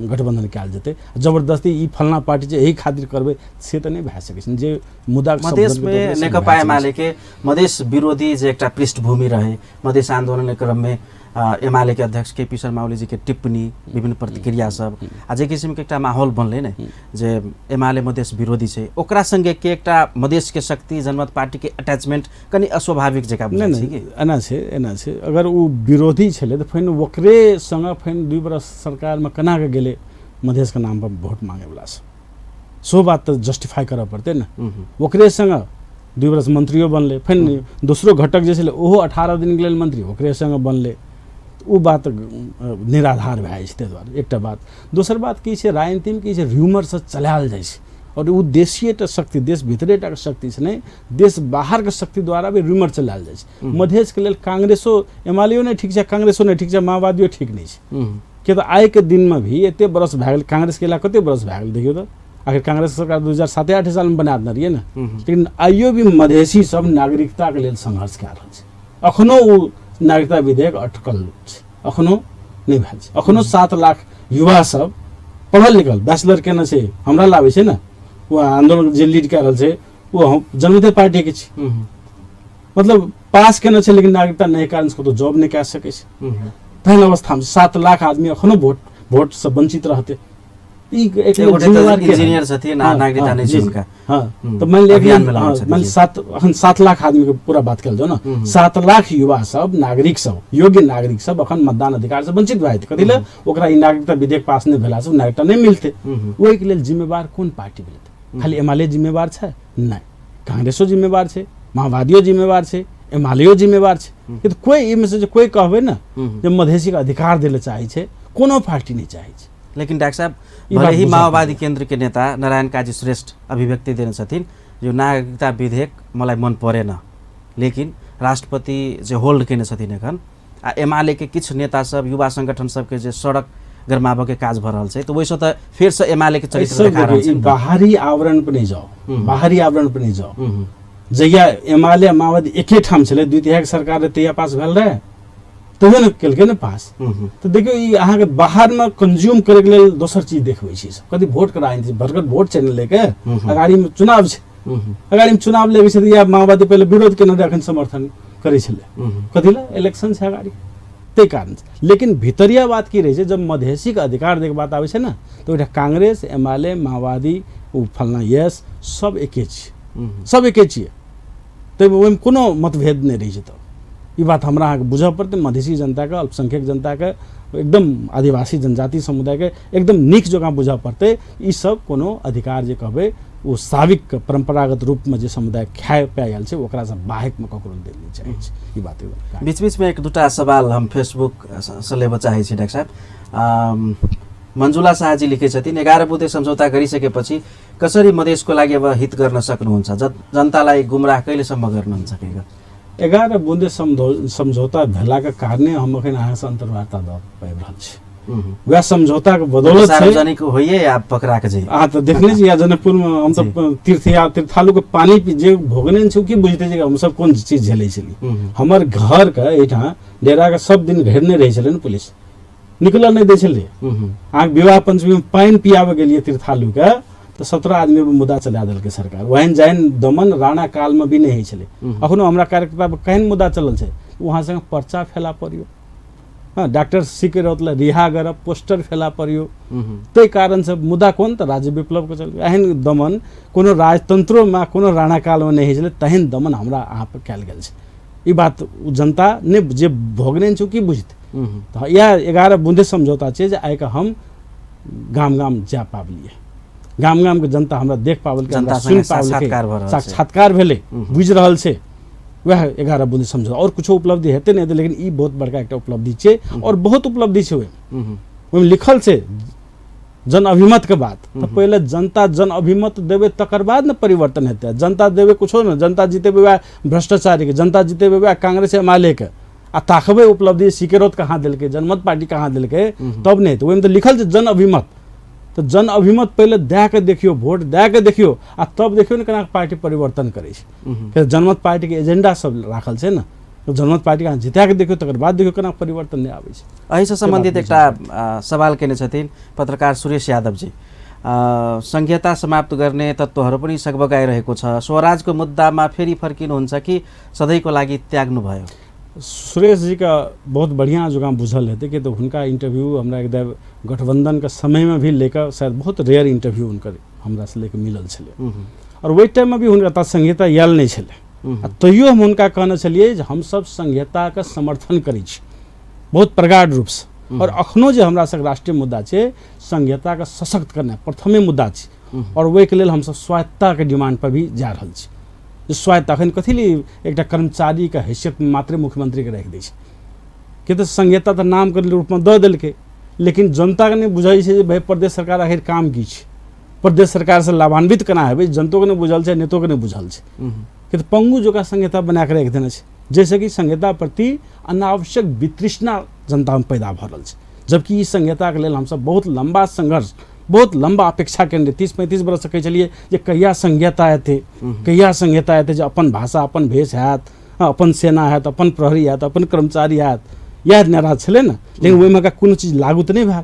गठबंधन कयल जेतै। जबरदस्ती ई फलना पार्टी छै एहि खातिर करबै से तऽ नहि भए सकै छै। जे मुद्दा मधेशमे नेकपा एमाले के मधेश विरोधी जे एकटा पृष्ठभूमि रहे, मधेश आन्दोलनके क्रममे एमाले के अध्यक्ष के पी शर्मा ओली जी के टिप्पणी, विभिन्न प्रतिक्रिया सब आ जे किसिमके एकटा माहौल बनलै ने जे एमाले मधेश विरोधी छै, ओकरा संगे के एकटा मधेश के शक्ति जनमत पार्टी के अटैचमेंट कनि अस्वाभाविक जकाँ नहि बुझाइ छै नहि कि? एना छै, एना छै, अगर ओ विरोधी छलै तऽ फेर ओकरे संगे फेर 2 बरस सरकारमे केना कऽ गेलै मधेशके नाम पर वोट मांगेवला सब, सो बात तऽ जस्टिफाई करऽ पड़तै ने। ओकरे संगे 2 बरस मंत्रियो बनलै, फेर दोसरो घटक जे छलै ओहो 18 दिनके लेल मंत्री ओकरे संगे बनलै, ओ बात निराधार भए जाइ छै। ताहि दुआरे एकटा बात। दोसर बात की छै, राजनीतिमे की छै, र्यूमरसँ चलायल जाइ छै और ओ देशीय शक्ति, देश भीतरेटाके शक्ति छै नहि, देश बाहरके शक्ति द्वारा भी र्यूमर चलायल जाइ छै। मधेशके लेल कांग्रेसो एमालेओ नहि ठीक छै, कांग्रेसो नहि ठीक छै, माओवादियो ठीक नहि छै। किया तऽ आइके दिनमे भी एते बरस भए गेल कांग्रेसके अयला, कते बरस भए गेल देखियौ तऽ, आखिर कांग्रेस सरकार 2007-8 सालमे बना देने रहियै ने, लेकिन आइयो भी मधेसी सब नागरिकताके लेल संघर्ष कए रहल छै। अखनो ओ नागरिकता विधेयक अटकल छै, अखनो नहि भेल छै। अखनो 7 लाख युवा सब पढ़ल लिखल बैचलर केने छै, हमरा लाबै छै ने, ओ आन्दोलन जे लीड कए रहल छै ओ हम जनमते पार्टीके छै, मतलब पास केने छै लेकिन नागरिकता नहि कारण से कतौ जॉब नहि कए सकै छै। तेहन अवस्थामे 7 लाख आदमी अखनो वोटसँ वंचित रहतै। ई एक एगोटे तऽ जिम्मेवार के इंजीनियर छथिन आ हँ, नागरिकता हँ, नहि छै जी, हुनका। हँ, तऽ मानि लिअ अभियानमे लागल हँ, छथिन मानि जी। अखन 7 लाख आदमीके पूरा बात कयल जाउ ने, 7 लाख युवा सब, नागरिक सब, योग्य नागरिक सब अखन मतदान अधिकार से वंचित भए जेतै। कथी लए? ओकरा ई नागरिकता विधेयक पास नहि भेलासँ नागरिकता नहि मिलतै। ओहिके लेल जिम्मेवार कोन पार्टी भेलै? खाली एमाले जिम्मेवार छै? नहि, कांग्रेसो जिम्मेवार छै, माओवादियो जिम्मेवार छै, एमालेओ जिम्मेवार छै। तऽ कोइ एहिमे से जे कोइ कहबै ने जे मधेसीके अधिकार दै लए चाहै छै, कोनो पार्टी नहि चाहै छै। लेकिन डाक्टर साहब, ई बात भले ही बुझऽ माओवादी केन्द्र के नेता नारायण काजी श्रेष्ठ अभिव्यक्ति देने छथिन जो नागरिकता विधेयक मलाई मन पड़ेन, लेकिन राष्ट्रपति जे होल्ड केने छथिन एखन आ एमाले के किछु नेता सब, युवा संगठन सबके जे सड़क गरमाबऽ के काज भऽ रहल छै, तऽ ओहिसँ तऽ फेरसँ एमाले के चरित्र सब देखा रहल देखियौ, छै ई ने। बाहरी आवरण पर नहि जाओ, बाहरी आवरण पर नहि जाओ। जहिया एमाले आ माओवादी एके ठाम छलै, 2/3 सरकार रहै तहिया पास भेल रहै, तहियो ने केलकै ने पास। तऽ देखियौ, ई अहाँके बाहरमे कंज्यूम करैके लेल दोसर चीज देखबै छै सब। कथी वोटके राजनीति, भरगर वोट छै ने लैके, अगाड़ीमे चुनाव छै, अगाड़ीमे चुनाव लेके छै तऽ इएह माओवादी पहिले विरोध केने रहै, अखन समर्थन करै छलै, कथी लए? इलेक्शन छै अगाड़ी, ताहि कारण। लेकिन भितरिया बात की रहै छै, जब मधेसीके अधिकार दैके बात आबै छै ने, तऽ ओहिठाम कांग्रेस, एमाले, माओवादी, ओ फलना यस सब एके छियै, सब एके छियै, ताहिमे ओहिमे कोनो मतभेद नहि रहै छै। तब ई बात हमरा अहाँके बुझऽ पड़तै। मधेसी जनताके, अल्पसंख्यक जनताके, एकदम आदिवासी जनजाति समुदायके एकदम नीक जकाँ बुझऽ पड़तै। ई सब कोनो अधिकार जे कहबै ओ साविक परम्परागत रूपमे जे समुदाय खाय पायल आयल छै ओकरासँ बाहेकमे ककरो देल नहि चाहै छै। ई बात एकदम। बीच बीचमे एक दूटा सवाल हम फेसबुक सँ लेबऽ चाहै छी डाक्टर साहब। मञ्जुला शाहजी लिखै छथिन, 11 बुँदे सम्झौता गरिसकेपछि कसरी मधेसको लागि अब हित गर्न सक्नुहुन्छ? जनतालाई गुमराह कहिलेसम्म गर्नुहुन्छ? कहियो 11 बुँदे सम्झौता भेलाके कारणे हम अखन अहाँसँ अन्तर्वार्ता दऽ पाबि रहल छी। वएह सम्झौताके बदौलत छै। सार्वजनिक होइए या पकड़ा के जाइए? अहाँ तऽ देखने छी या जनकपुरमे हम तऽ तीर्थ या तीर्थालुके पानी जे भोगने छी की बुझते जे हमसब कोन चीज झेलै छलियै। हमर घरके एहिठाम डेराके सब दिन घेरने रहै छलै ने पुलिस, निकलऽ नहि दै छलै। अहाँके विवाह पंचमीमे पानि पियाबऽ गेलियै तीर्थालुके तऽ 17 आदमी पर मुद्दा चला देलकै सरकार। ओहन जहन दमन राणा कालमे भी नहि होइ छलै। अखनो हमरा कार्यकर्ता पर केहन मुद्दा चलल छै, वहाँ संगे पर्चा फैला पड़ियो, हँ डॉक्टर सी के राउत रिहा करब पोस्टर फैला पड़ियो, ताहि कारणसँ मुद्दा कोन तऽ राज्य विप्लवके चल। एहन दमन कोनो राजतंत्रोमे कोनो राणा कालमे नहि होइ छलै, तेहन दमन हमरा अहाँ पर कयल गेल छै। ई बात जनता नहि जे भोगने छै की बुझतै। तऽ इएह 11 बुँदे सम्झौता छै जे आइके हम गाम गाम जा पाबलियै, गाम गामके जनता हमरा देख पाबलकै, हमरा सुनि पाबलकै, साक्षात्कार भेलै, बुझि रहल छै। वएह 11 बुँदे सम्झौता। आओर कुछो उपलब्धि हेतै नहि हेतै, लेकिन ई बहुत बड़का एकटा उपलब्धि छै। आओर बहुत उपलब्धि छै ओहिमे। ओहिमे लिखल छै जन अभिमत के बात, तऽ पहिले जनता जन अभिमत देबै तकर बाद ने परिवर्तन हेतै। जनता देबै कुछो ने, जनता जितेबै वएह भ्रष्टाचारीके, जनता जितेबै वएह कांग्रेस एमएलए के, आ ताकबै उपलब्धि सी के राउत कहाँ देलकै, जनमत पार्टी कहाँ देलकै, तब नहि हेतै। ओहिमे तऽ लिखल छै जन अभिमत, तऽ जन अभिमत पहिले दए कऽ देखियौ, वोट दए कऽ देखियौ, आ तब देखियौ ने केना पार्टी परिवर्तन करै छै। जनमत पार्टीके एजेंडा सब राखल छै ने, जनमत पार्टीके अहाँ जिता कऽ देखियौ, तकर बाद देखियौ केना परिवर्तन नहि आबै छै। एहिसँ सम्बन्धित एकटा सवाल केने छथिन पत्रकार सुरेश यादवजी। सङ्घीयता समाप्त गर्ने तत्त्वहरू पनि सगबगाइरहेको छ, स्वराजको मुद्दामा फेरि फर्किनुहुन्छ कि सधैँको लागि त्याग्नुभयो? सुरेशजीके बहुत बढ़िआँ जकाँ बुझल हेतै कि तऽ हुनका इंटरव्यू हमरा एकदम गठबन्धनके समयमे भी लेकर शायद बहुत रेयर इंटरव्यू हुनकर हमरासँ लेके मिलल छलै। आओर ओहि टाइममे भी हुनका तऽ संहिता आयल नहि छलै, आ तैयो हम हुनका कहने छलियै जे हमसब संहिताके समर्थन करै छी बहुत प्रगाढ़ रूपसँ। और अखनो जे हमरा सबके राष्ट्रीय मुद्दा छै संहिताके सशक्त करनाइ प्रथमे मुद्दा छै, और ओहिके लेल हमसब स्वायत्तताके डिमांड पर भी जा रहल छी। जे स्वायत्त अखन कथी लिए एकटा कर्मचारीके हैसियत मात्रे मुख्यमंत्रीके राखि दै छै, कि तऽ संहिता तऽ नामके रूपमे दऽ देलकै, लेकिन जनताके नहि बुझै छै जे भाइ प्रदेश सरकार आखिर काम की छै, प्रदेश सरकारसँ लाभान्वित केना हेबै, जनतोके नहि बुझल छै, नेतोके नहि बुझल छै। कि तऽ पंगु जकाँ संहिता बना कऽ राखि देने छै, जाहिसँ कि संहिता प्रति अनावश्यक वितृष्णा जनतामे पैदा भऽ रहल छै। जबकि ई संहिताके लेल हमसब बहुत लम्बा संघर्ष, बहुत लम्बा अपेक्षा केने रही, 30-35 बरससँ कहै छलियै जे कहिया संहिता एतै, कहिया संहिता एतै जे अपन भाषा अपन भेष हैत, अपन सेना हैत, अपन प्रहरी हैत, अपन कर्मचारी हैत, इएह नारा छलै ने। लेकिन ओहिमे कोनो चीज लागू तऽ नहि भेल।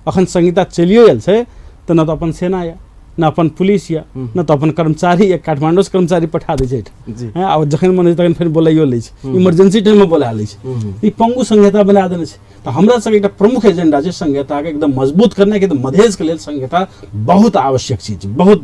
अखन संहिता चलियो आयल छै तऽ ने तऽ अपन सेना यऽ, ने अपन पुलिस यऽ, ने तऽ अपन कर्मचारी यऽ। काठमांडूसँ कर्मचारी पठा दै छै एहिठाम, आ जखन मन होइ तखन फेर बोलाइयो लै छै, इमरजेंसी टाइममे बोला लै छै। ई पंगु संहिता बना देने छै। तऽ हमरा सबके एकटा प्रमुख एजेंडा छै संहिताके एकदम मजबूत करनाइ, कि तऽ मधेशके लेल संहिता बहुत आवश्यक चीज, बहुत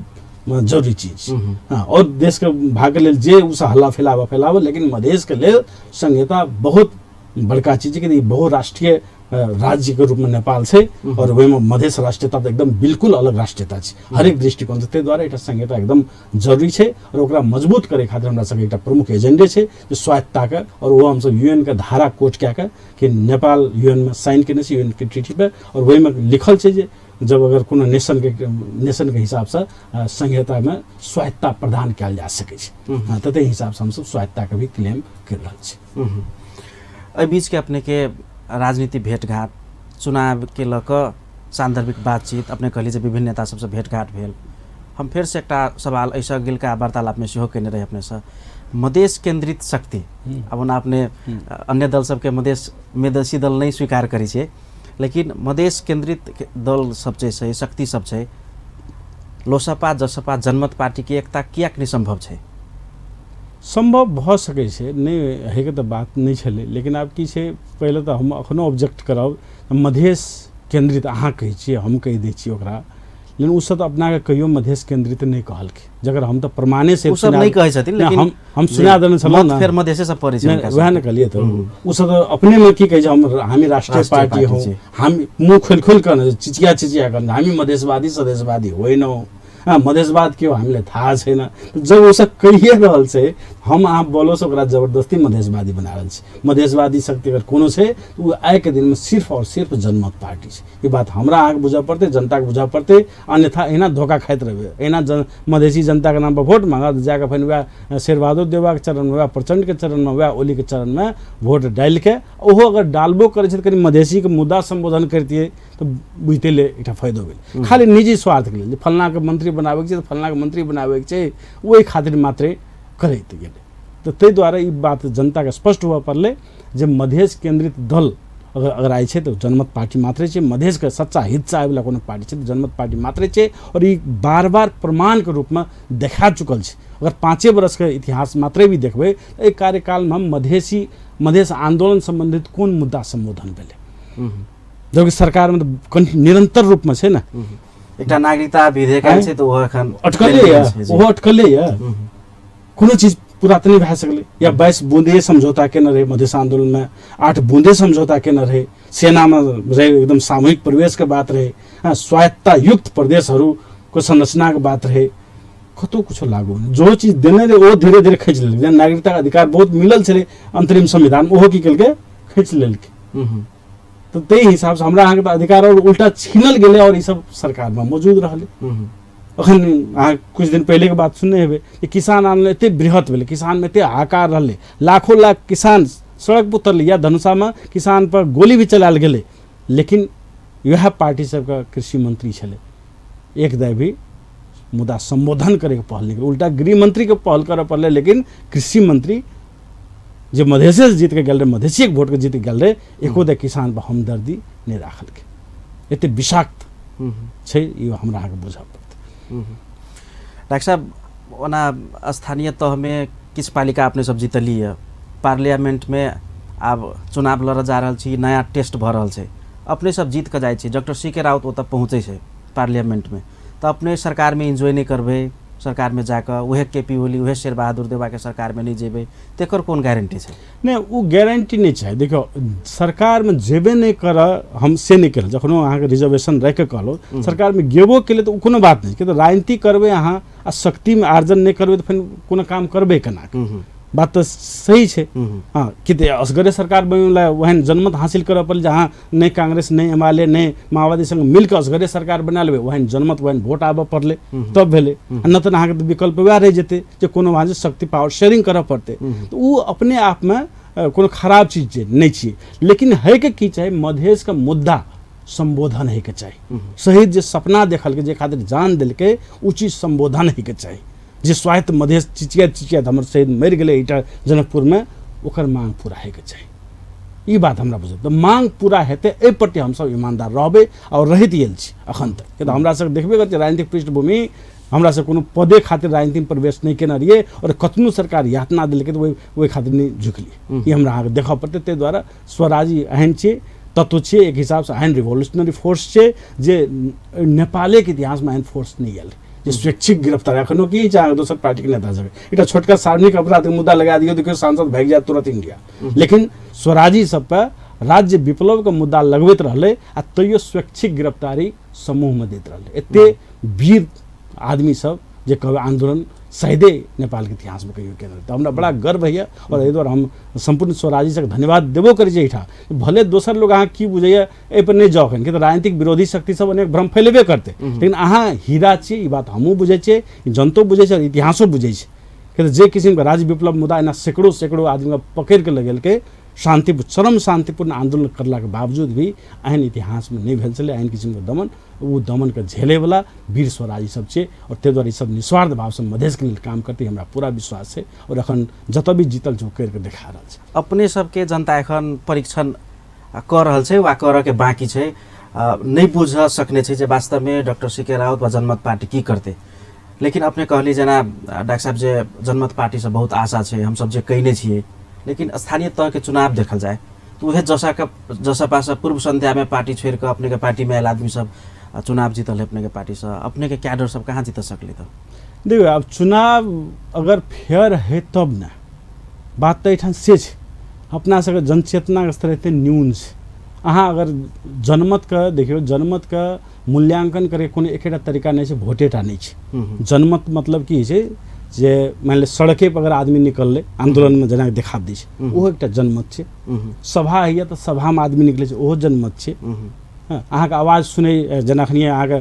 जरूरी चीज। हँ, और देशके भागके लेल जे ओ सब हल्ला फैलाबऽ फैलाबऽ, लेकिन मधेशके लेल संहिता बहुत बड़का चीज छै, कि बहुराष्ट्रीय राज्यके रूपमे नेपाल छै और ओहिमे मधेश राष्ट्रीयता तऽ एकदम बिल्कुल अलग राष्ट्रीयता छै हरेक दृष्टिकोणसँ। ताहि दुआरे एकटा संहिता एकदम जरूरी छै और ओकरा मजबूत करै खातिर हमरा सबके एकटा प्रमुख एजेंडे छै जे स्वायत्तताके, और ओ हमसब यूएन के धारा कोट कए कऽ कि नेपाल यूएनमे साइन केने छै यूएन के ट्रीटी पर, और ओहिमे लिखल छै जे जब अगर कोनो नेशनके हिसाबसँ संहितामे स्वायत्तता प्रदान कयल जा सकै छै, तऽ ताहि हिसाबसँ हमसब स्वायत्तताके भी क्लेम करि रहल छी। एहि बीचके अपनेके राजनीति भेंटघाट, चुनावके लऽ कऽ सान्दर्भिक बातचीत, अपने कहलियै जे विभिन्न नेता सबसँ भेंटघाट भेल। हम फेरसँ एकटा सवाल एहिसँ अगिलका वार्तालापमे सेहो केने रही अपनेसँ, मधेश केन्द्रित शक्ति, आब ओना अपने अन्य दल सबके मधेसी दल नहि स्वीकार करै छियै, लेकिन मधेश केन्द्रित दल सब जे छै, शक्ति सब छै, लोसपा जसपा जनमत पार्टीके एकता किएक नहि सम्भव छै? सम्भव भऽ सकै छै, नहि होइके तऽ बात नहि छलै, लेकिन आब की छै, पहिले तऽ हम अखनो ऑब्जेक्ट करब मधेश केन्द्रित अहाँ कहै छियै, हम कहि दै छियै ओकरा, लेकिन ओसभ तऽ अपनाके कहियो मधेश केन्द्रित नहि कहलकै, जकर हम तऽ प्रमाणे से ओ सब नहि कहै छथिन, लेकिन हम सुना देने छलहुँ ने, फेर मधेशे से पड़ै छै। वएह ने कहलियै, तऽ ओसभ तऽ अपनेमे की कहै छै, हामी राष्ट्रिय पार्टी हौँ, हामी मुँह खोलि खोलि कऽ चिचिया चिचिया कऽ हामी मधेशवादी स्वदेशवादी होइनौँ, मधेशवाद के हो हामीलाई थाहा छैन। जब ओसभ कहिए रहल छै, हम अहाँ बलोसँ ओकरा जबरदस्ती मधेशवादी बना रहल छी। मधेशवादी शक्ति अगर कोनो छै तऽ ओ आइके दिनमे सिर्फ आओर सिर्फ जनमत पार्टी छै। ई बात हमरा अहाँके बुझऽ पड़तै, जनताके बुझऽ पड़तै, अन्यथा एहिना धोखा खाइत रहबै। एहिना मधेशी जनताके नामपर वोट माँगत, जाकऽ फेर वएह शेरबहादुर देउवाके चरणमे, वएह प्रचण्डके चरणमे, वएह ओलीके चरणमे वोट डालिके, ओहो अगर डालबो करै छै तऽ कनि मधेशीके मुद्दा सम्बोधन करितियै तऽ बुझिते ले एकटा फायदो भेल। खाली निजी स्वार्थके लेल जे फल्लाँके मन्त्री बनाबैके छै तऽ फल्लाँके मन्त्री बनाबैके छै, ओहि खातिर मात्रे करैत गेलै। तऽ ताहि दुआरे ई बात जनताके स्पष्ट हुअ पड़लै जे मधेश केन्द्रित दल अगर अगर आइ छै तऽ जनमत पार्टी मात्रे छै। मधेशके सच्चा हित चाहैवला कोनो पार्टी छै तऽ जनमत पार्टी मात्रे छै। आओर ई बार बार प्रमाणके रूपमे देखा चुकल छै। अगर 5 बरसके इतिहास मात्रे भी देखबै तऽ एहि कार्यकालमे हम मधेश आन्दोलन सम्बन्धित कोन मुद्दा सम्बोधन भेलै, जबकि सरकारमे तऽ निरन्तर रूपमे छै ने। एकटा नागरिकता विधेयक आयल छै तऽ ओहो एखन अटकले यऽ, ओहो अटकले यऽ, कोनो चीज पूरा तऽ नहि भए सकलै। या 22 बूँदे समझौता केने रहै मधेश आन्दोलनमे, 8 बूँदे समझौता केने रहै, सेनामे रहै एकदम सामूहिक प्रवेशके बात रहै, स्वायत्तता युक्त प्रदेशहरूको संरचनाके बात रहै, कतहु कुछो लागू नहि। जो चीज देने रहै ओ धीरे धीरे खींच लेलकै। जेना नागरिकताके अधिकार बहुत मिलल छलै अन्तरिम संविधान, ओहो की केलकै, खींच लेलकै। तऽ ताहि हिसाबसँ हमरा अहाँके तऽ अधिकार आओर उल्टा छीनल गेलै आओर ईसब सरकारमे मौजूद रहलै। अखन अहाँ कुछ दिन पहिलेके बात सुनने हेबै जे किसान आन्दोलन एते बृहत भेलै, किसानमे एते हाहाकार रहलै, लाखों लाख किसान सड़क पर उतरलै या धनुषामे किसान पर गोली भी चलायल गेलै, लेकिन इएह पार्टी सबके कृषि मंत्री छलै, एक दाय भी मुदा सम्बोधन करैके पहल नहि केलकै। उल्टा गृह मंत्रीके पहल करऽ पड़लै, लेकिन कृषि मंत्री जे मधेशे जीत के गेल रहे, मधेसीके वोटके जीत के गेल रहे, एको दाय किसान पर हमदर्दी नहि राखलकै। एते विषाक्त छै, ई हमरा अहाँके बुझऽ पड़तै। डॉक्टर साहब, ओना स्थानीय तहमे किछु पालिका अपने सब जीतलियै, पार्लियामेंटमे आब चुनाव लड़ऽ जा रहल छी, नया टेस्ट भऽ रहल छै, अपने सब जीत कऽ जाइ छी, डॉक्टर सी के राउत ओतऽ पहुँचै छै पार्लियामेंटमे, तऽ अपने सरकारमे इन्जॉय नहि करबै, सरकारमे जाकऽ उहे के पी ओली, उहे शेरबहादुर देउवाके सरकारमे नहि जेबै, तेकर कोन गारंटी छै? नहि, ओ गारंटी नहि छै। देखियौ, सरकारमे जेबे नहि करऽ, हम से नहि केलहुँ। जखनो अहाँके रिजर्वेशन राखिकऽ कहलहुँ सरकारमे गेबो केलै तऽ ओ कोनो बात नहि, किया तऽ राजनीति करबै अहाँ आ शक्तिमे आर्जन नहि करबै तऽ फेर कोनो काम करबै केना? बात तऽ सही छै। हँ, कि तऽ असगरे सरकार बनैला ओहन जनमत हासिल करऽ पड़ल जे अहाँ नहि कांग्रेस, नहि एमाले, नहि माओवादी संग मिलके असगरे सरकार बना लेबै, ओहन जनमत ओहन वोट आबऽ पड़लै तब भेलै। आ नहि तऽ अहाँके तऽ विकल्प वएह रहि जेतै जे कोनो वहाँ जे शक्ति पावर शेयरिंग करऽ पड़तै। तऽ ओ अपने आपमे कोनो खराब चीज जे नहि छियै, लेकिन होइके की चाही, मधेशके मुद्दा सम्बोधन होइके चाही। शहीद जे सपना देखलकै, जे खातिर जान देलकै, ओ चीज सम्बोधन होइके चाही। जे स्वायत्त मधेश चिचियाइत चिचियाइत हमर शहीद मरि गेलै एहिटा जनकपुरमे, ओकर मांग पूरा होइके चाही। ई बात हमरा बुझल। तऽ मांग पूरा हेतै एहि प्रति हमसब ईमानदार रहबै आओर रहैत गेल छी अखन तक। किया तऽ हमरा सब देखबे करै छी राजनीतिक पृष्ठभूमि, हमरा सब कोनो पदे खातिर राजनीतिमे प्रवेश नहि केने रहियै आओर कतनो सरकार यातना देलकै तऽ ओहि खातिर नहि झुकलियै। ई हमरा अहाँके देखऽ पड़तै। ताहि दुआरे स्वराजी एहन छियै, तत्व छियै, एक हिसाबसँ एहन रिवोल्यूशनरी फोर्स छै जे नेपालेके इतिहासमे एहन फोर्स नहि आयल जे स्वैच्छिक गिरफ्तार। एखनो की छै अहाँके दोसर पार्टीके नेता सब एकटा छोटका सार्वजनिक अपराधके मुद्दा लगा दियौ देखियौ सांसद भागि जायत तुरंत इंडिया। लेकिन स्वराजी सब पर राज्य विप्लवके मुद्दा लगबैत रहलै आ तैयो स्वैच्छिक गिरफ्तारी समूहमे दैत रहलै। एते वीर आदमी सब जे कहबै आन्दोलन शायदे नेपालके इतिहासमे कहियो केने रहै। तऽ हमरा बड़ा गर्व होइए आओर एहि दुआरे हम सम्पूर्ण स्वराजी सबके धन्यवाद देबो करै छी एहिठाम। भले दोसर लोग अहाँ की बुझैए एहिपर नहि जाउ एखन, किया तऽ राजनीतिक विरोधी शक्ति सब अनेक भ्रम फैलेबे करतै, लेकिन अहाँ हीरा छी, ई बात हमहूँ बुझै छियै, जनतो बुझै छै आओर इतिहासो बुझै छै। किया तऽ जे किसिमके राज्य विप्लव मुद्दा एना सैकड़ों सैकड़ों आदमीके पकड़िके लगेलकै, शांति चरम शांतिपूर्ण आंदोलन करलाके बावजूद भी एहन इतिहासमे नहि भेल छलै एहन किसिमके दमन। ओ दमनके झेलैवला वीर स्वराजी सब छै आओर ताहि दुआरे ई सब निस्वार्थ भावसँ मधेशके लेल काम करतै, हमरा पूरा विश्वास छै। आओर एखन जतऽ भी जीतल छै ओ करिके देखा रहल छै। अपने सबके जनता एखन परीक्षण कऽ रहल छै वा करऽके बाँकी छै, नहि बुझ सकने छै जे वास्तवमे डॉक्टर सी के राउत वा जनमत पार्टी की करतै। लेकिन अपने कहली जेना डॉक्टर साहब जे जनमत पार्टीसँ बहुत आशा छै, हमसब जे कयने छियै, लेकिन स्थानीय तहके चुनाव देखल जाय तऽ उएह जसाके जसपासँ पूर्व सन्ध्यामे पार्टी छोड़िकऽ अपनेके पार्टीमे आयल आदमी सब चुनाव जीतल है अपने के पार्टी से, अपने के कैडर सब कहाँ जीत सकले? तऽ देखियौ, आब चुनाव अगर फेयर है तब ने बात तऽ एहिठाम से छै। अपना सबके जनचेतनाके स्तर एते न्यून छै। अहाँ अगर जनमतके देखियौ, जनमतके मूल्यांकन करैके कोनो एकेटा तरीका नहि छै, भोटेटा नहि छै। जनमत मतलब की होइ छै जे मानि लिअ सड़के पर अगर आदमी निकललै आन्दोलनमे जेना देखा दै छै, ओहो एकटा जनमत छै। सभा होइए तऽ सभामे आदमी निकलै छै, ओहो जनमत छै। हँ, अहाँके आवाज सुनै, जेना एखन अहाँके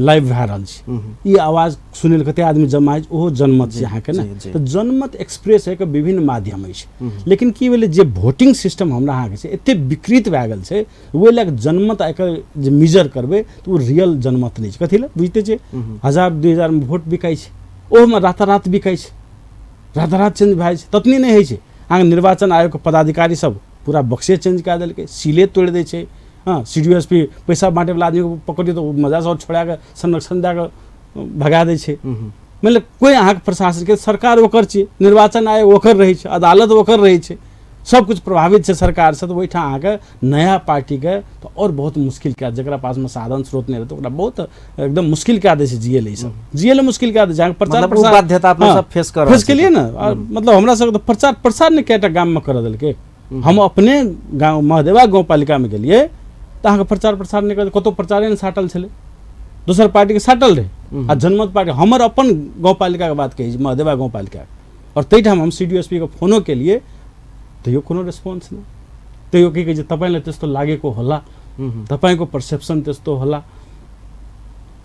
लाइव भए रहल छै, ई आवाज सुनै लए कते आदमी जमा अछि, ओहो जनमत छै अहाँके ने। तऽ जनमत एक्सप्रेस होइके विभिन्न माध्यम अछि। लेकिन की भेलै जे वोटिंग सिस्टम हमरा अहाँके छै एते विकृत भए गेल छै, ओहि लए कऽ जनमत एकर जे मेजर करबै तऽ ओ रियल जनमत नहि छै। कथी लए बुझिते छै, 1000-2000 मे वोट बिकाइ छै, ओहोमे रातारात बिकाइ छै, रातारात चेंज भए जाइ छै। ततनी नहि होइ छै, अहाँके निर्वाचन आयोगके पदाधिकारी सब पूरा बक्से चेंज कए देलकै, सीले तोड़ि दै छै। हँ, सी डी ओ एस पी पैसा बाँटैवला आदमीके पकड़ियौ तऽ ओ मजासँ आओर छोड़ा कऽ संरक्षण दए कऽ भगा दै छै। मतलब कोइ अहाँके प्रशासनके, सरकार ओकर छियै, निर्वाचन आयोग ओकर रहै छै, अदालत ओकर रहै छै, सब किछु प्रभावित छै सरकारसँ। तऽ ओहिठाम अहाँके नया पार्टीके तऽ आओर बहुत मुश्किल कए, जकरा पासमे साधन स्रोत नहि रहतै ओकरा बहुत एकदम मुश्किल कए दै छै जियै लए, ई सब जियै लए मुश्किल कए दै छै। अहाँके प्रचार प्रसार बाध्यता अपना सब फेस कर फेस केलियै ने। मतलब हमरा सबके तऽ प्रचार प्रसार नहि कएटा गाममे करऽ देलकै। हम अपने गाँव महदेवा गाउँपालिकामे गेलियै तऽ अहाँके प्रचार प्रसार नहि करऽ, कतहु प्रचारे नहि साटल छलै, दोसर पार्टीके साटल रहै। आ जनमत पार्टी हमर अपन गाउँपालिकाके बात कहै छी, महदेवा गाउँपालिका, आओर ताहिठाम हम सी डी एस पी के फोनो केलियै तैयो कोनो रेस्पोन्स नहि। तैयो की कहै छै, तपाईँलाई त्यस्तो लागेको होला, तपाईँको पर्सेप्सन त्यस्तो होला।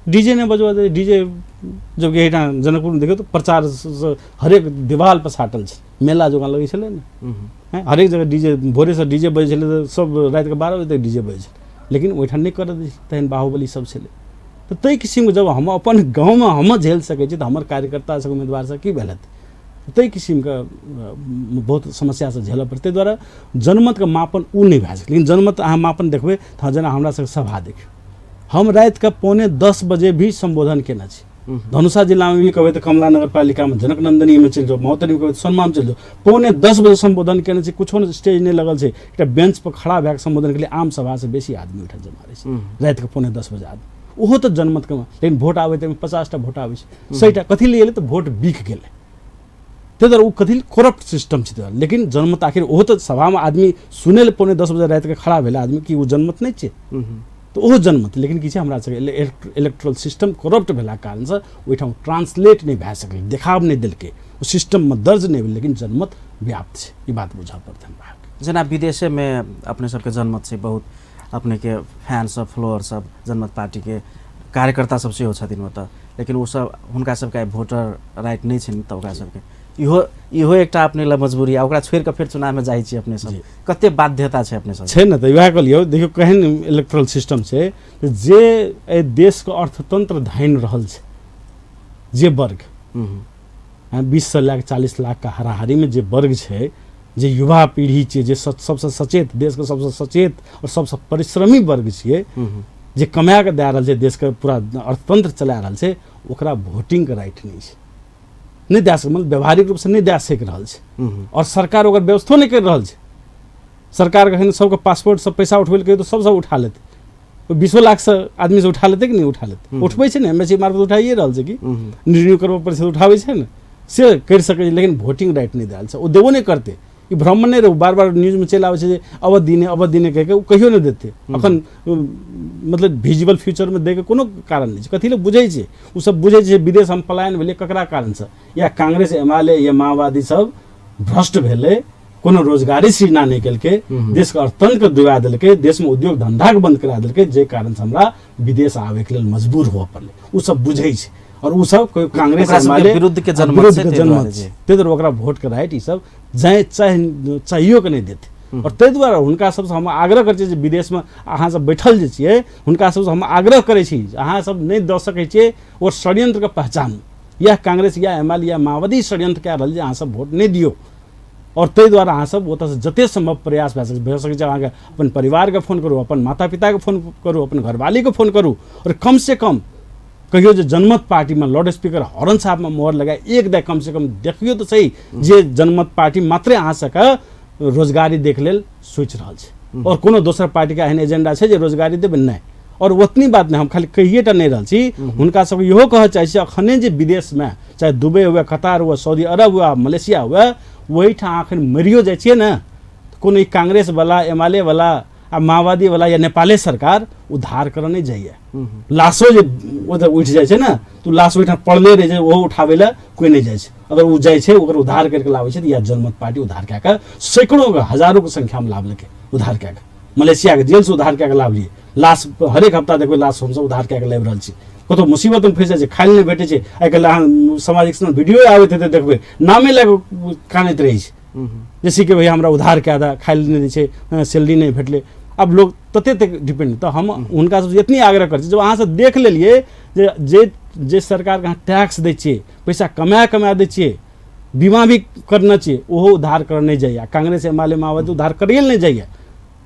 डीजे नहि बजबऽ दै, डीजे जबकि एहिठाम जनकपुरमे देखियौ तऽ प्रचार हरेक देवाल पर साटल छै, मेला जकाँ लगै छलै ने। हरेक जगह डीजे, भोरेसँ डीजे बजै छलै तऽ सब रातिके 12 बजे तक डीजे बजै छलै, लेकिन ओहिठाम नहि करऽ दै छलै, तेहन बाहुबली सब छलै। तऽ ताहि किसिमके जब हम अपन गाँवमे हम झेल सकै छी तऽ हमर कार्यकर्ता सब उम्मीदवार सब की भेल हेतै? ताहि किसिमके बहुत समस्या सब झेलऽ पड़तै। ताहि दुआरे जनमतके मापन ओ नहि भए सकै। लेकिन जनमत अहाँ मापन देखबै तऽ जेना हमरा सबके सभा देखियौ, हम रातिके 9:45 बजे भी सम्बोधन केने छी। धनुषा जिलामे भी कहबै तऽ कमला नगरपालिकामे जनकनन्दनीमे चलि जाउ, महोत्तरीमे कहबै तऽ सोनमामे चलि जाउ, 9:45 बजे सम्बोधन केने छी, कुछो नहि स्टेज नहि लगल छै, एकटा बेंच पर खड़ा भए कऽ सम्बोधन केलियै, आम सभासँ बेसी आदमी ओहिठाम जमा रहै छै रातिके 9:45 बजे आदमी। ओहो तऽ जनमतके, लेकिन वोट आबै तऽ 50टा वोट आबै छै, 100टा कथी लए एलै तऽ वोट बिक गेलै। ताहि दुआरे ओ कथी करप्ट सिस्टम छै। ताहि दुआरे लेकिन जनमत आखिर ओहो तऽ सभामे आदमी सुनै लए 9:45 बजे रातिके खड़ा भेलै आदमी, कि ओ जनमत नहि छै? तऽ ओहो जनमत। लेकिन की छै, हमरा सबके इलेक्ट्रल सिस्टम करप्ट भेलाके कारणसँ ओहिठाम ट्रांसलेट नहि भए सकलै, देखाव नहि देलकै, ओ सिस्टममे दर्ज नहि भेलै, लेकिन जनमत व्याप्त छै। ई बात बुझऽ पड़तै हमरा। जेना विदेशेमे अपने सबके जनमत छै, बहुत अपनेके फैन सब, फॉलोअर सब, जनमत पार्टीके कार्यकर्ता सब सेहो छथिन ओतऽ, लेकिन ओ सब हुनका सबके आइ वोटर राइट नहि छनि, तऽ ओकरा सबके इहो इहो एकटा अपने लए मजबूरी, आ ओकरा छोड़ि कऽ फेर चुनावमे जाइ छी अपने सब, कते बाध्यता छै अपने सब छै ने। तऽ वएह कहलियौ, देखियौ केहन इलेक्ट्रल सिस्टम छै जे एहि देशके अर्थतंत्र धानि रहल छै, जे वर्ग 20 लए कऽ 40 लाखके हाराहारीमे जे वर्ग छै, जे युवा पीढ़ी छियै, जे सबसँ सचेत, देशके सबसँ सचेत आओर सबसँ परिश्रमी वर्ग छियै, जे कमा कऽ दए रहल छै, देशके पूरा अर्थतंत्र चला रहल छै, ओकरा वोटिंगके राइट नहि छै, नहि दए सक, मतलब व्यवहारिक रूपसँ नहि दए सकि रहल छै। आओर सरकार ओकर व्यवस्थो नहि करि रहल छै। सरकार कखन सबके पासपोर्ट सब पैसा उठबै लए कहियौ तऽ सब सब उठा लेतै, 20 लाखसँ आदमी से उठा लेतै कि नहि उठा लेतै? उठबै छै ने, एम्बेसी मार्फत उठाइए रहल छै कि रिन्यू करबऽ पड़ै छै तऽ उठाबै छै ने, से करि सकै छै, लेकिन वोटिंग राइट नहि देल छै, ओ देबो नहि करतै। ई भ्रममे नहि रहू, बार बार न्यूजमे चलि आबै छै जे अब दिने अब दिने कहि कऽ, ओ कहियो नहि देतै। अखन मतलब विजुअल फ्यूचरमे दैके कोनो कारण नहि छै। कथी लए बुझै छै ओ सब, बुझै छै विदेश हम पलायन भेलै ककरा कारणसँ, या कांग्रेस एमाले या माओवादी सब भ्रष्ट भेलै, कोनो रोजगारी सृजना नहि केलकै, देशके अर्थतंत्रके डुबा देलकै, देशमे उद्योग धंधाके बंद करा देलकै, जाहि कारणसँ हमरा विदेश आबैके लेल मजबूर हुअ पड़लै। ओ सब बुझै छै आओर ओ सब कोइ कांग्रेस एमाले विरुद्धके जनमत जनमत छै, ताहि दुआरे ओकरा वोटके राइट ई सब जाए चाहे चाहियो के नहि देतै। आओर ताहि दुआरे हुनका सबसँ हम आग्रह करै छी जे विदेशमे अहाँ सब बैठल जे छियै, हुनका सबसँ हम आग्रह करै छी जे अहाँ सब नहि दऽ सकै छियै, ओ षड्यंत्रके पहचानू। यह कांग्रेस या एमाले या माओवादी षड्यंत्र कए रहल जे अहाँ सब वोट नहि दियौ, आओर ताहि दुआरे अहाँ सब ओतऽसँ जते सम्भव प्रयास भए सकै भए सकै छै, अहाँके अपन परिवारके फोन करू, अपन माता पिताके फोन करू, अपन घरवालीके फोन करू, आओर कमसँ कम कहियो जे जनमत पार्टीमे लाउड स्पीकर हॉर्न साहबमे मोहर लगाए एक दाय कमसँ कम देखियौ तऽ सही जे जनमत पार्टी मात्रे अहाँ सबके रोजगारी देख लेल सोचि रहल छै, आओर कोनो दोसर पार्टीके एहन एजेंडा छै जे रोजगारी देबै नहि। और ओतनी बात नहि, हम खाली कहिएटा नहि रहल छी, हुनका सबके इहो कहऽ चाहै छी अखने जे विदेशमे चाहे दुबई हुए, कतार हुए, सऊदी अरब हुए, मलेशिया हुए, ओहिठाम अखन मरियो जाइ छियै ने कोनो ई कांग्रेस वाला, एमाले वाला आ माओवादी वाला या नेपाले सरकार उद्धार करऽ नहि जाइए। लाशो जे ओतऽ उठि जाइ छै ने तऽ लाश ओहिठाम पड़ले रहि जाइ, ओहो उठाबै लए कोइ नहि जाइ छै। अगर ओ जाइ छै ओकर उद्धार करिके लाबै छै तऽ इएह जनमत पार्टी उद्धार कए कऽ सैकड़ों हजारों के संख्यामे लाबलकै, उद्धार कए कऽ मलेशियाके जेलसँ उद्धार कए कऽ लाबलियै। लाश हरेक हफ्ता देखबै लाश हमसब उद्धार कए कऽ लाबि रहल छी। कतहु मुसीबतमे फँसि जाइ छै, खाय लए नहि भेटै छै। आइ काल्हि अहाँ सामाजिक वीडियो आबैत हेतै देखबै, नामे लए कऽ कानैत रहै छै जैसे कि भैया हमरा उधार कए दे, खाय लए नहि दै छै, सैलरी नहि भेटलै। आब लोग तते तक डिपेंड। तऽ हम हुनका सबसँ एतनी आग्रह करै छी, जब अहाँ सब देख लेलियै जे जे जे सरकारके अहाँ टैक्स दै छियै, पैसा कमा कमा दै छियै, बीमा भी करने छियै, ओहो उद्धार करऽ नहि जाइए। कांग्रेस एमाले माओवादी उद्धार करैए लए नहि जाइए,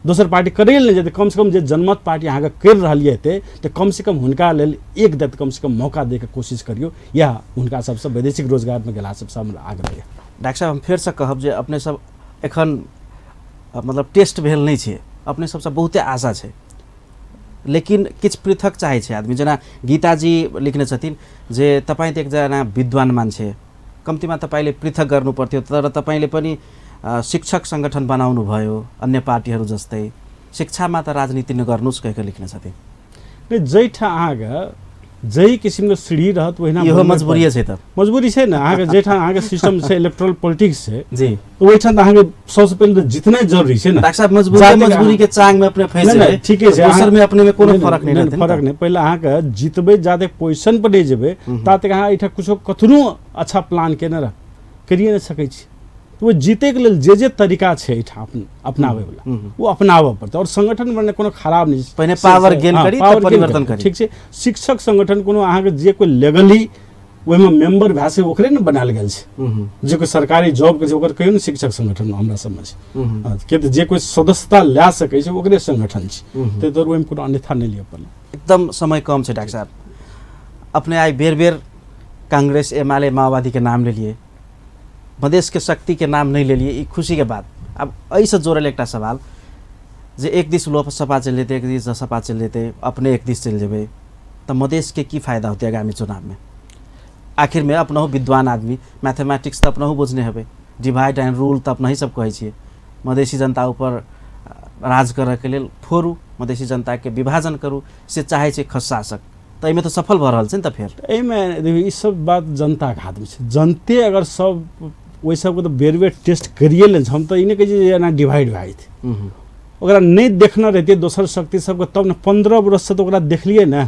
दोसर पार्टी करैए लए नहि जाइए। कमसँ कम जे जनमत पार्टी अहाँके करि रहल यऽ एते, तऽ कमसँ कम हुनका लेल एक दत कमसँ कम मौका दैके कोशिश करियौ। इएह हुनका सबसँ वैदेशिक रोजगारमे गेला सबसँ हमरा आग्रह यऽ। डॉक्टर साहब, हम फेरसँ कहब जे अपने सब एखन मतलब टेस्ट भेल नहि छै, अपने सबसँ बहुते आशा छै, लेकिन किछु पृथक चाहै छै आदमी। जेना गीताजी लिखने छथिन जे तपाईँ त एकजना विद्वान मान्छे, कम्तीमा तपाईँले पृथक गर्नु पर्थ्यो, तर तपाईँले पनि शिक्षक सङ्गठन बनाउनु भयो अन्य पार्टीहरू जस्तै, शिक्षामा त राजनीति नगर्नुहोस् कहि कऽ लिखने छथिन। नहि, जाहिठाम अहाँके जाहि किसिमके सीढ़ी रहत ओहिना इहो मजबूरी छै। तऽ मजबूरी छै ने अहाँके, जाहिठाम अहाँके सिस्टम छै इलेक्ट्रल पॉलिटिक्स छै जी, ओहिठाम तऽ अहाँके सबसँ पहिले तऽ जितनाइ जरूरी छै ने। डॉक्टर साहब, मजबूरी मजबूरी के चांग में अपने फंसि जेबै, ठीके छै, दोसर में अपने में कोनो फरक नहि रहतै। फरक नहि, पहिले अहाँके जितबै, जादे पोजिशन पर नहि जेबै ता तक अहाँ एहिठाम कुछो कतनो अच्छा प्लान केने रह करिए नहि सकै छी। ओ जीतैके लेल जे जे तरीका छै एहिठाम अपनाबैवला ओ अपनाबऽ पड़तै। आओर संगठन बनेनाइ कोनो खराब नहि छै, पहिने पावर गेन करी तब परिवर्तन करी, ठीक छै। शिक्षक संगठन कोनो अहाँके जे कोइ लेगली ओहिमे मेम्बर भए सकै ओकरे ने बनायल गेल छै, जे कोइ सरकारी जॉब करै छै ओकर कहियो ने शिक्षक संगठन हमरा सबमे छै, किया तऽ जे कोइ सदस्यता लए सकै छै ओकरे संगठन छै, ताहि दुआरे ओहिमे कोनो अन्यथा नहि लिअ पड़लै। एकदम समय कम छै डॉक्टर साहब, अपने आइ बेर बेर कांग्रेस एमाले माओवादीके नाम लेलिए, मधेशके शक्तिके नाम नहि लेलिए, ई खुशीके बात। आब एहिसँ जोड़ल एकटा सवाल जे एक दिस लोकसभा चलि जेतै, एक दिस जसपा चलि जेतै, अपने एक दिस चलि जेबै तऽ मधेशके की फायदा होतै आगामी चुनावमे? आखिरमे अपनहु विद्वान आदमी, मैथमेटिक्स तऽ अपनहु बुझने हेबै, डिवाइड एंड रूल तऽ अपनहि सब कहै छियै, मधेशी जनता ऊपर राज करऽके लेल फोड़ू, मधेशी जनताके विभाजन करू, से चाहै छै खस शासक, तऽ एहिमे तऽ सफल भऽ रहल छै ने। तऽ फेर एहिमे देखियौ ई सब बात जनताके हाथमे छै, जनते अगर सब ओहि सबके तऽ बेर बेर टेस्ट करिए लै छै। हम तऽ ई नहि कहै छियै जे एना डिवाइड भए जेतै, ओकरा नहि देखने रहितियै दोसर शक्ति सबके तब ने 15 बरससँ तऽ ओकरा देखलियै ने,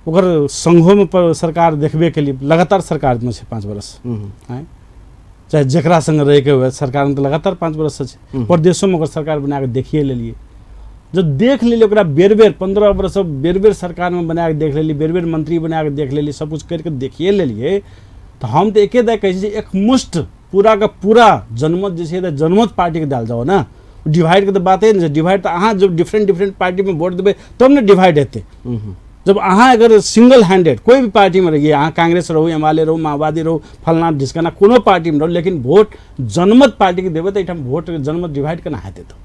ओकर संघोमे सरकार देखबे केलियै, लगातार सरकारमे छै 5 बरस, आँय चाहे जकरा सङ्गे रहिके हुए सरकारमे तऽ लगातार 5 बरससँ छै, प्रदेशोमे ओकर सरकार बनाकऽ देखिए लेलियै। जब देख लेलियै ओकरा बेर बेर 15 बरस बेर बेर सरकारमे बनाकऽ देख लेलियै, बेर बेर मंत्री बनाकऽ देख लेलियै, सब किछु करिकऽ देखिए लेलियै, तऽ हम तऽ एके दए कहै छी जे एकमुष्ट पूरा के पूरा जनमत जे छै जनमत पार्टीके देल जाओ ने, डिवाइडके तऽ बाते नहि छै। डिवाइड तऽ अहाँ जब डिफरेंट डिफरेंट पार्टीमे वोट देबै तब ने डिवाइड हेतै। जब अहाँ अगर सिंगल हैंडेड कोई भी पार्टीमे रहिए, अहाँ कांग्रेस रहू, एमाले रहू, माओवादी रहू, फलना ढिस्काना कोनो पार्टीमे रहू, लेकिन वोट जनमत पार्टीके देबै तऽ एहिठाम वोट जनमत डिवाइड केना हेतै? तऽ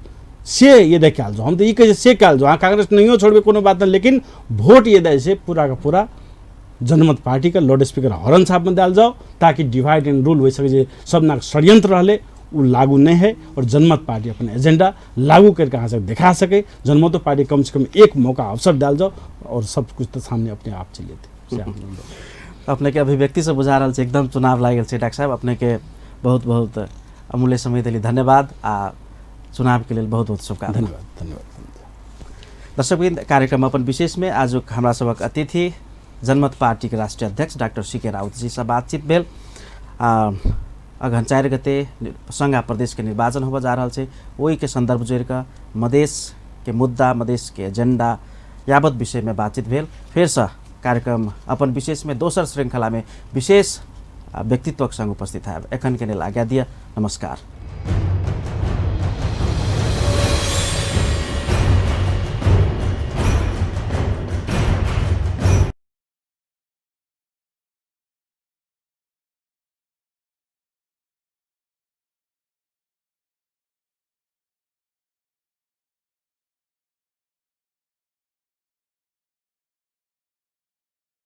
से ये दे कयल जाओ, हम तऽ ई कहै छियै से कयल जाओ। अहाँ कांग्रेस नहियो छोड़बै कोनो बात नहि, लेकिन वोट ये दै छै पूरा के पूरा जनमत पार्टीके लाउड स्पीकर हॉर्न छापमे देल जाओ, ताकि डिवाइड एंड रूल होइ सकै, जे सब नाक षड्यंत्र रहलै ओ लागू नहि है और जनमत पार्टी अपन एजेंडा लागू करके अहाँ सब देखा सके। जनमतो पार्टी कम से कम एक मौका अवसर डाल जाओ और सब कुछ तो सामने अपने आप चलि जेतै। अपने के अभिव्यक्ति से बुझा रहल छै एकदम चुनाव लागि गेल छै। डॉक्टर साहब, अपने के बहुत बहुत अमूल्य समय देली, धन्यवाद आ चुनाव के लेल बहुत बहुत शुभकामना। धन्यवाद, धन्यवाद। दर्शकवृन्द, कार्यक्रम अपन विशेष में आज हमरा सबक अतिथि जनमत पार्टी के राष्ट्रीय अध्यक्ष डॉक्टर सी के राउत जी से बातचीत भेल। अगहन 4 गते संघ आ प्रदेश के निर्वाचन होबऽ जा रहल छै, ओहि के संदर्भ जोड़ि कऽ मधेश के मुद्दा, मधेश के एजेंडा यावत विषय में बातचीत भेल। फेरसँ कार्यक्रम अपन विशेष में दोसर श्रृंखला में विशेष व्यक्तित्वक संग उपस्थित हैब। एखन के लेल आज्ञा दिअ, नमस्कार।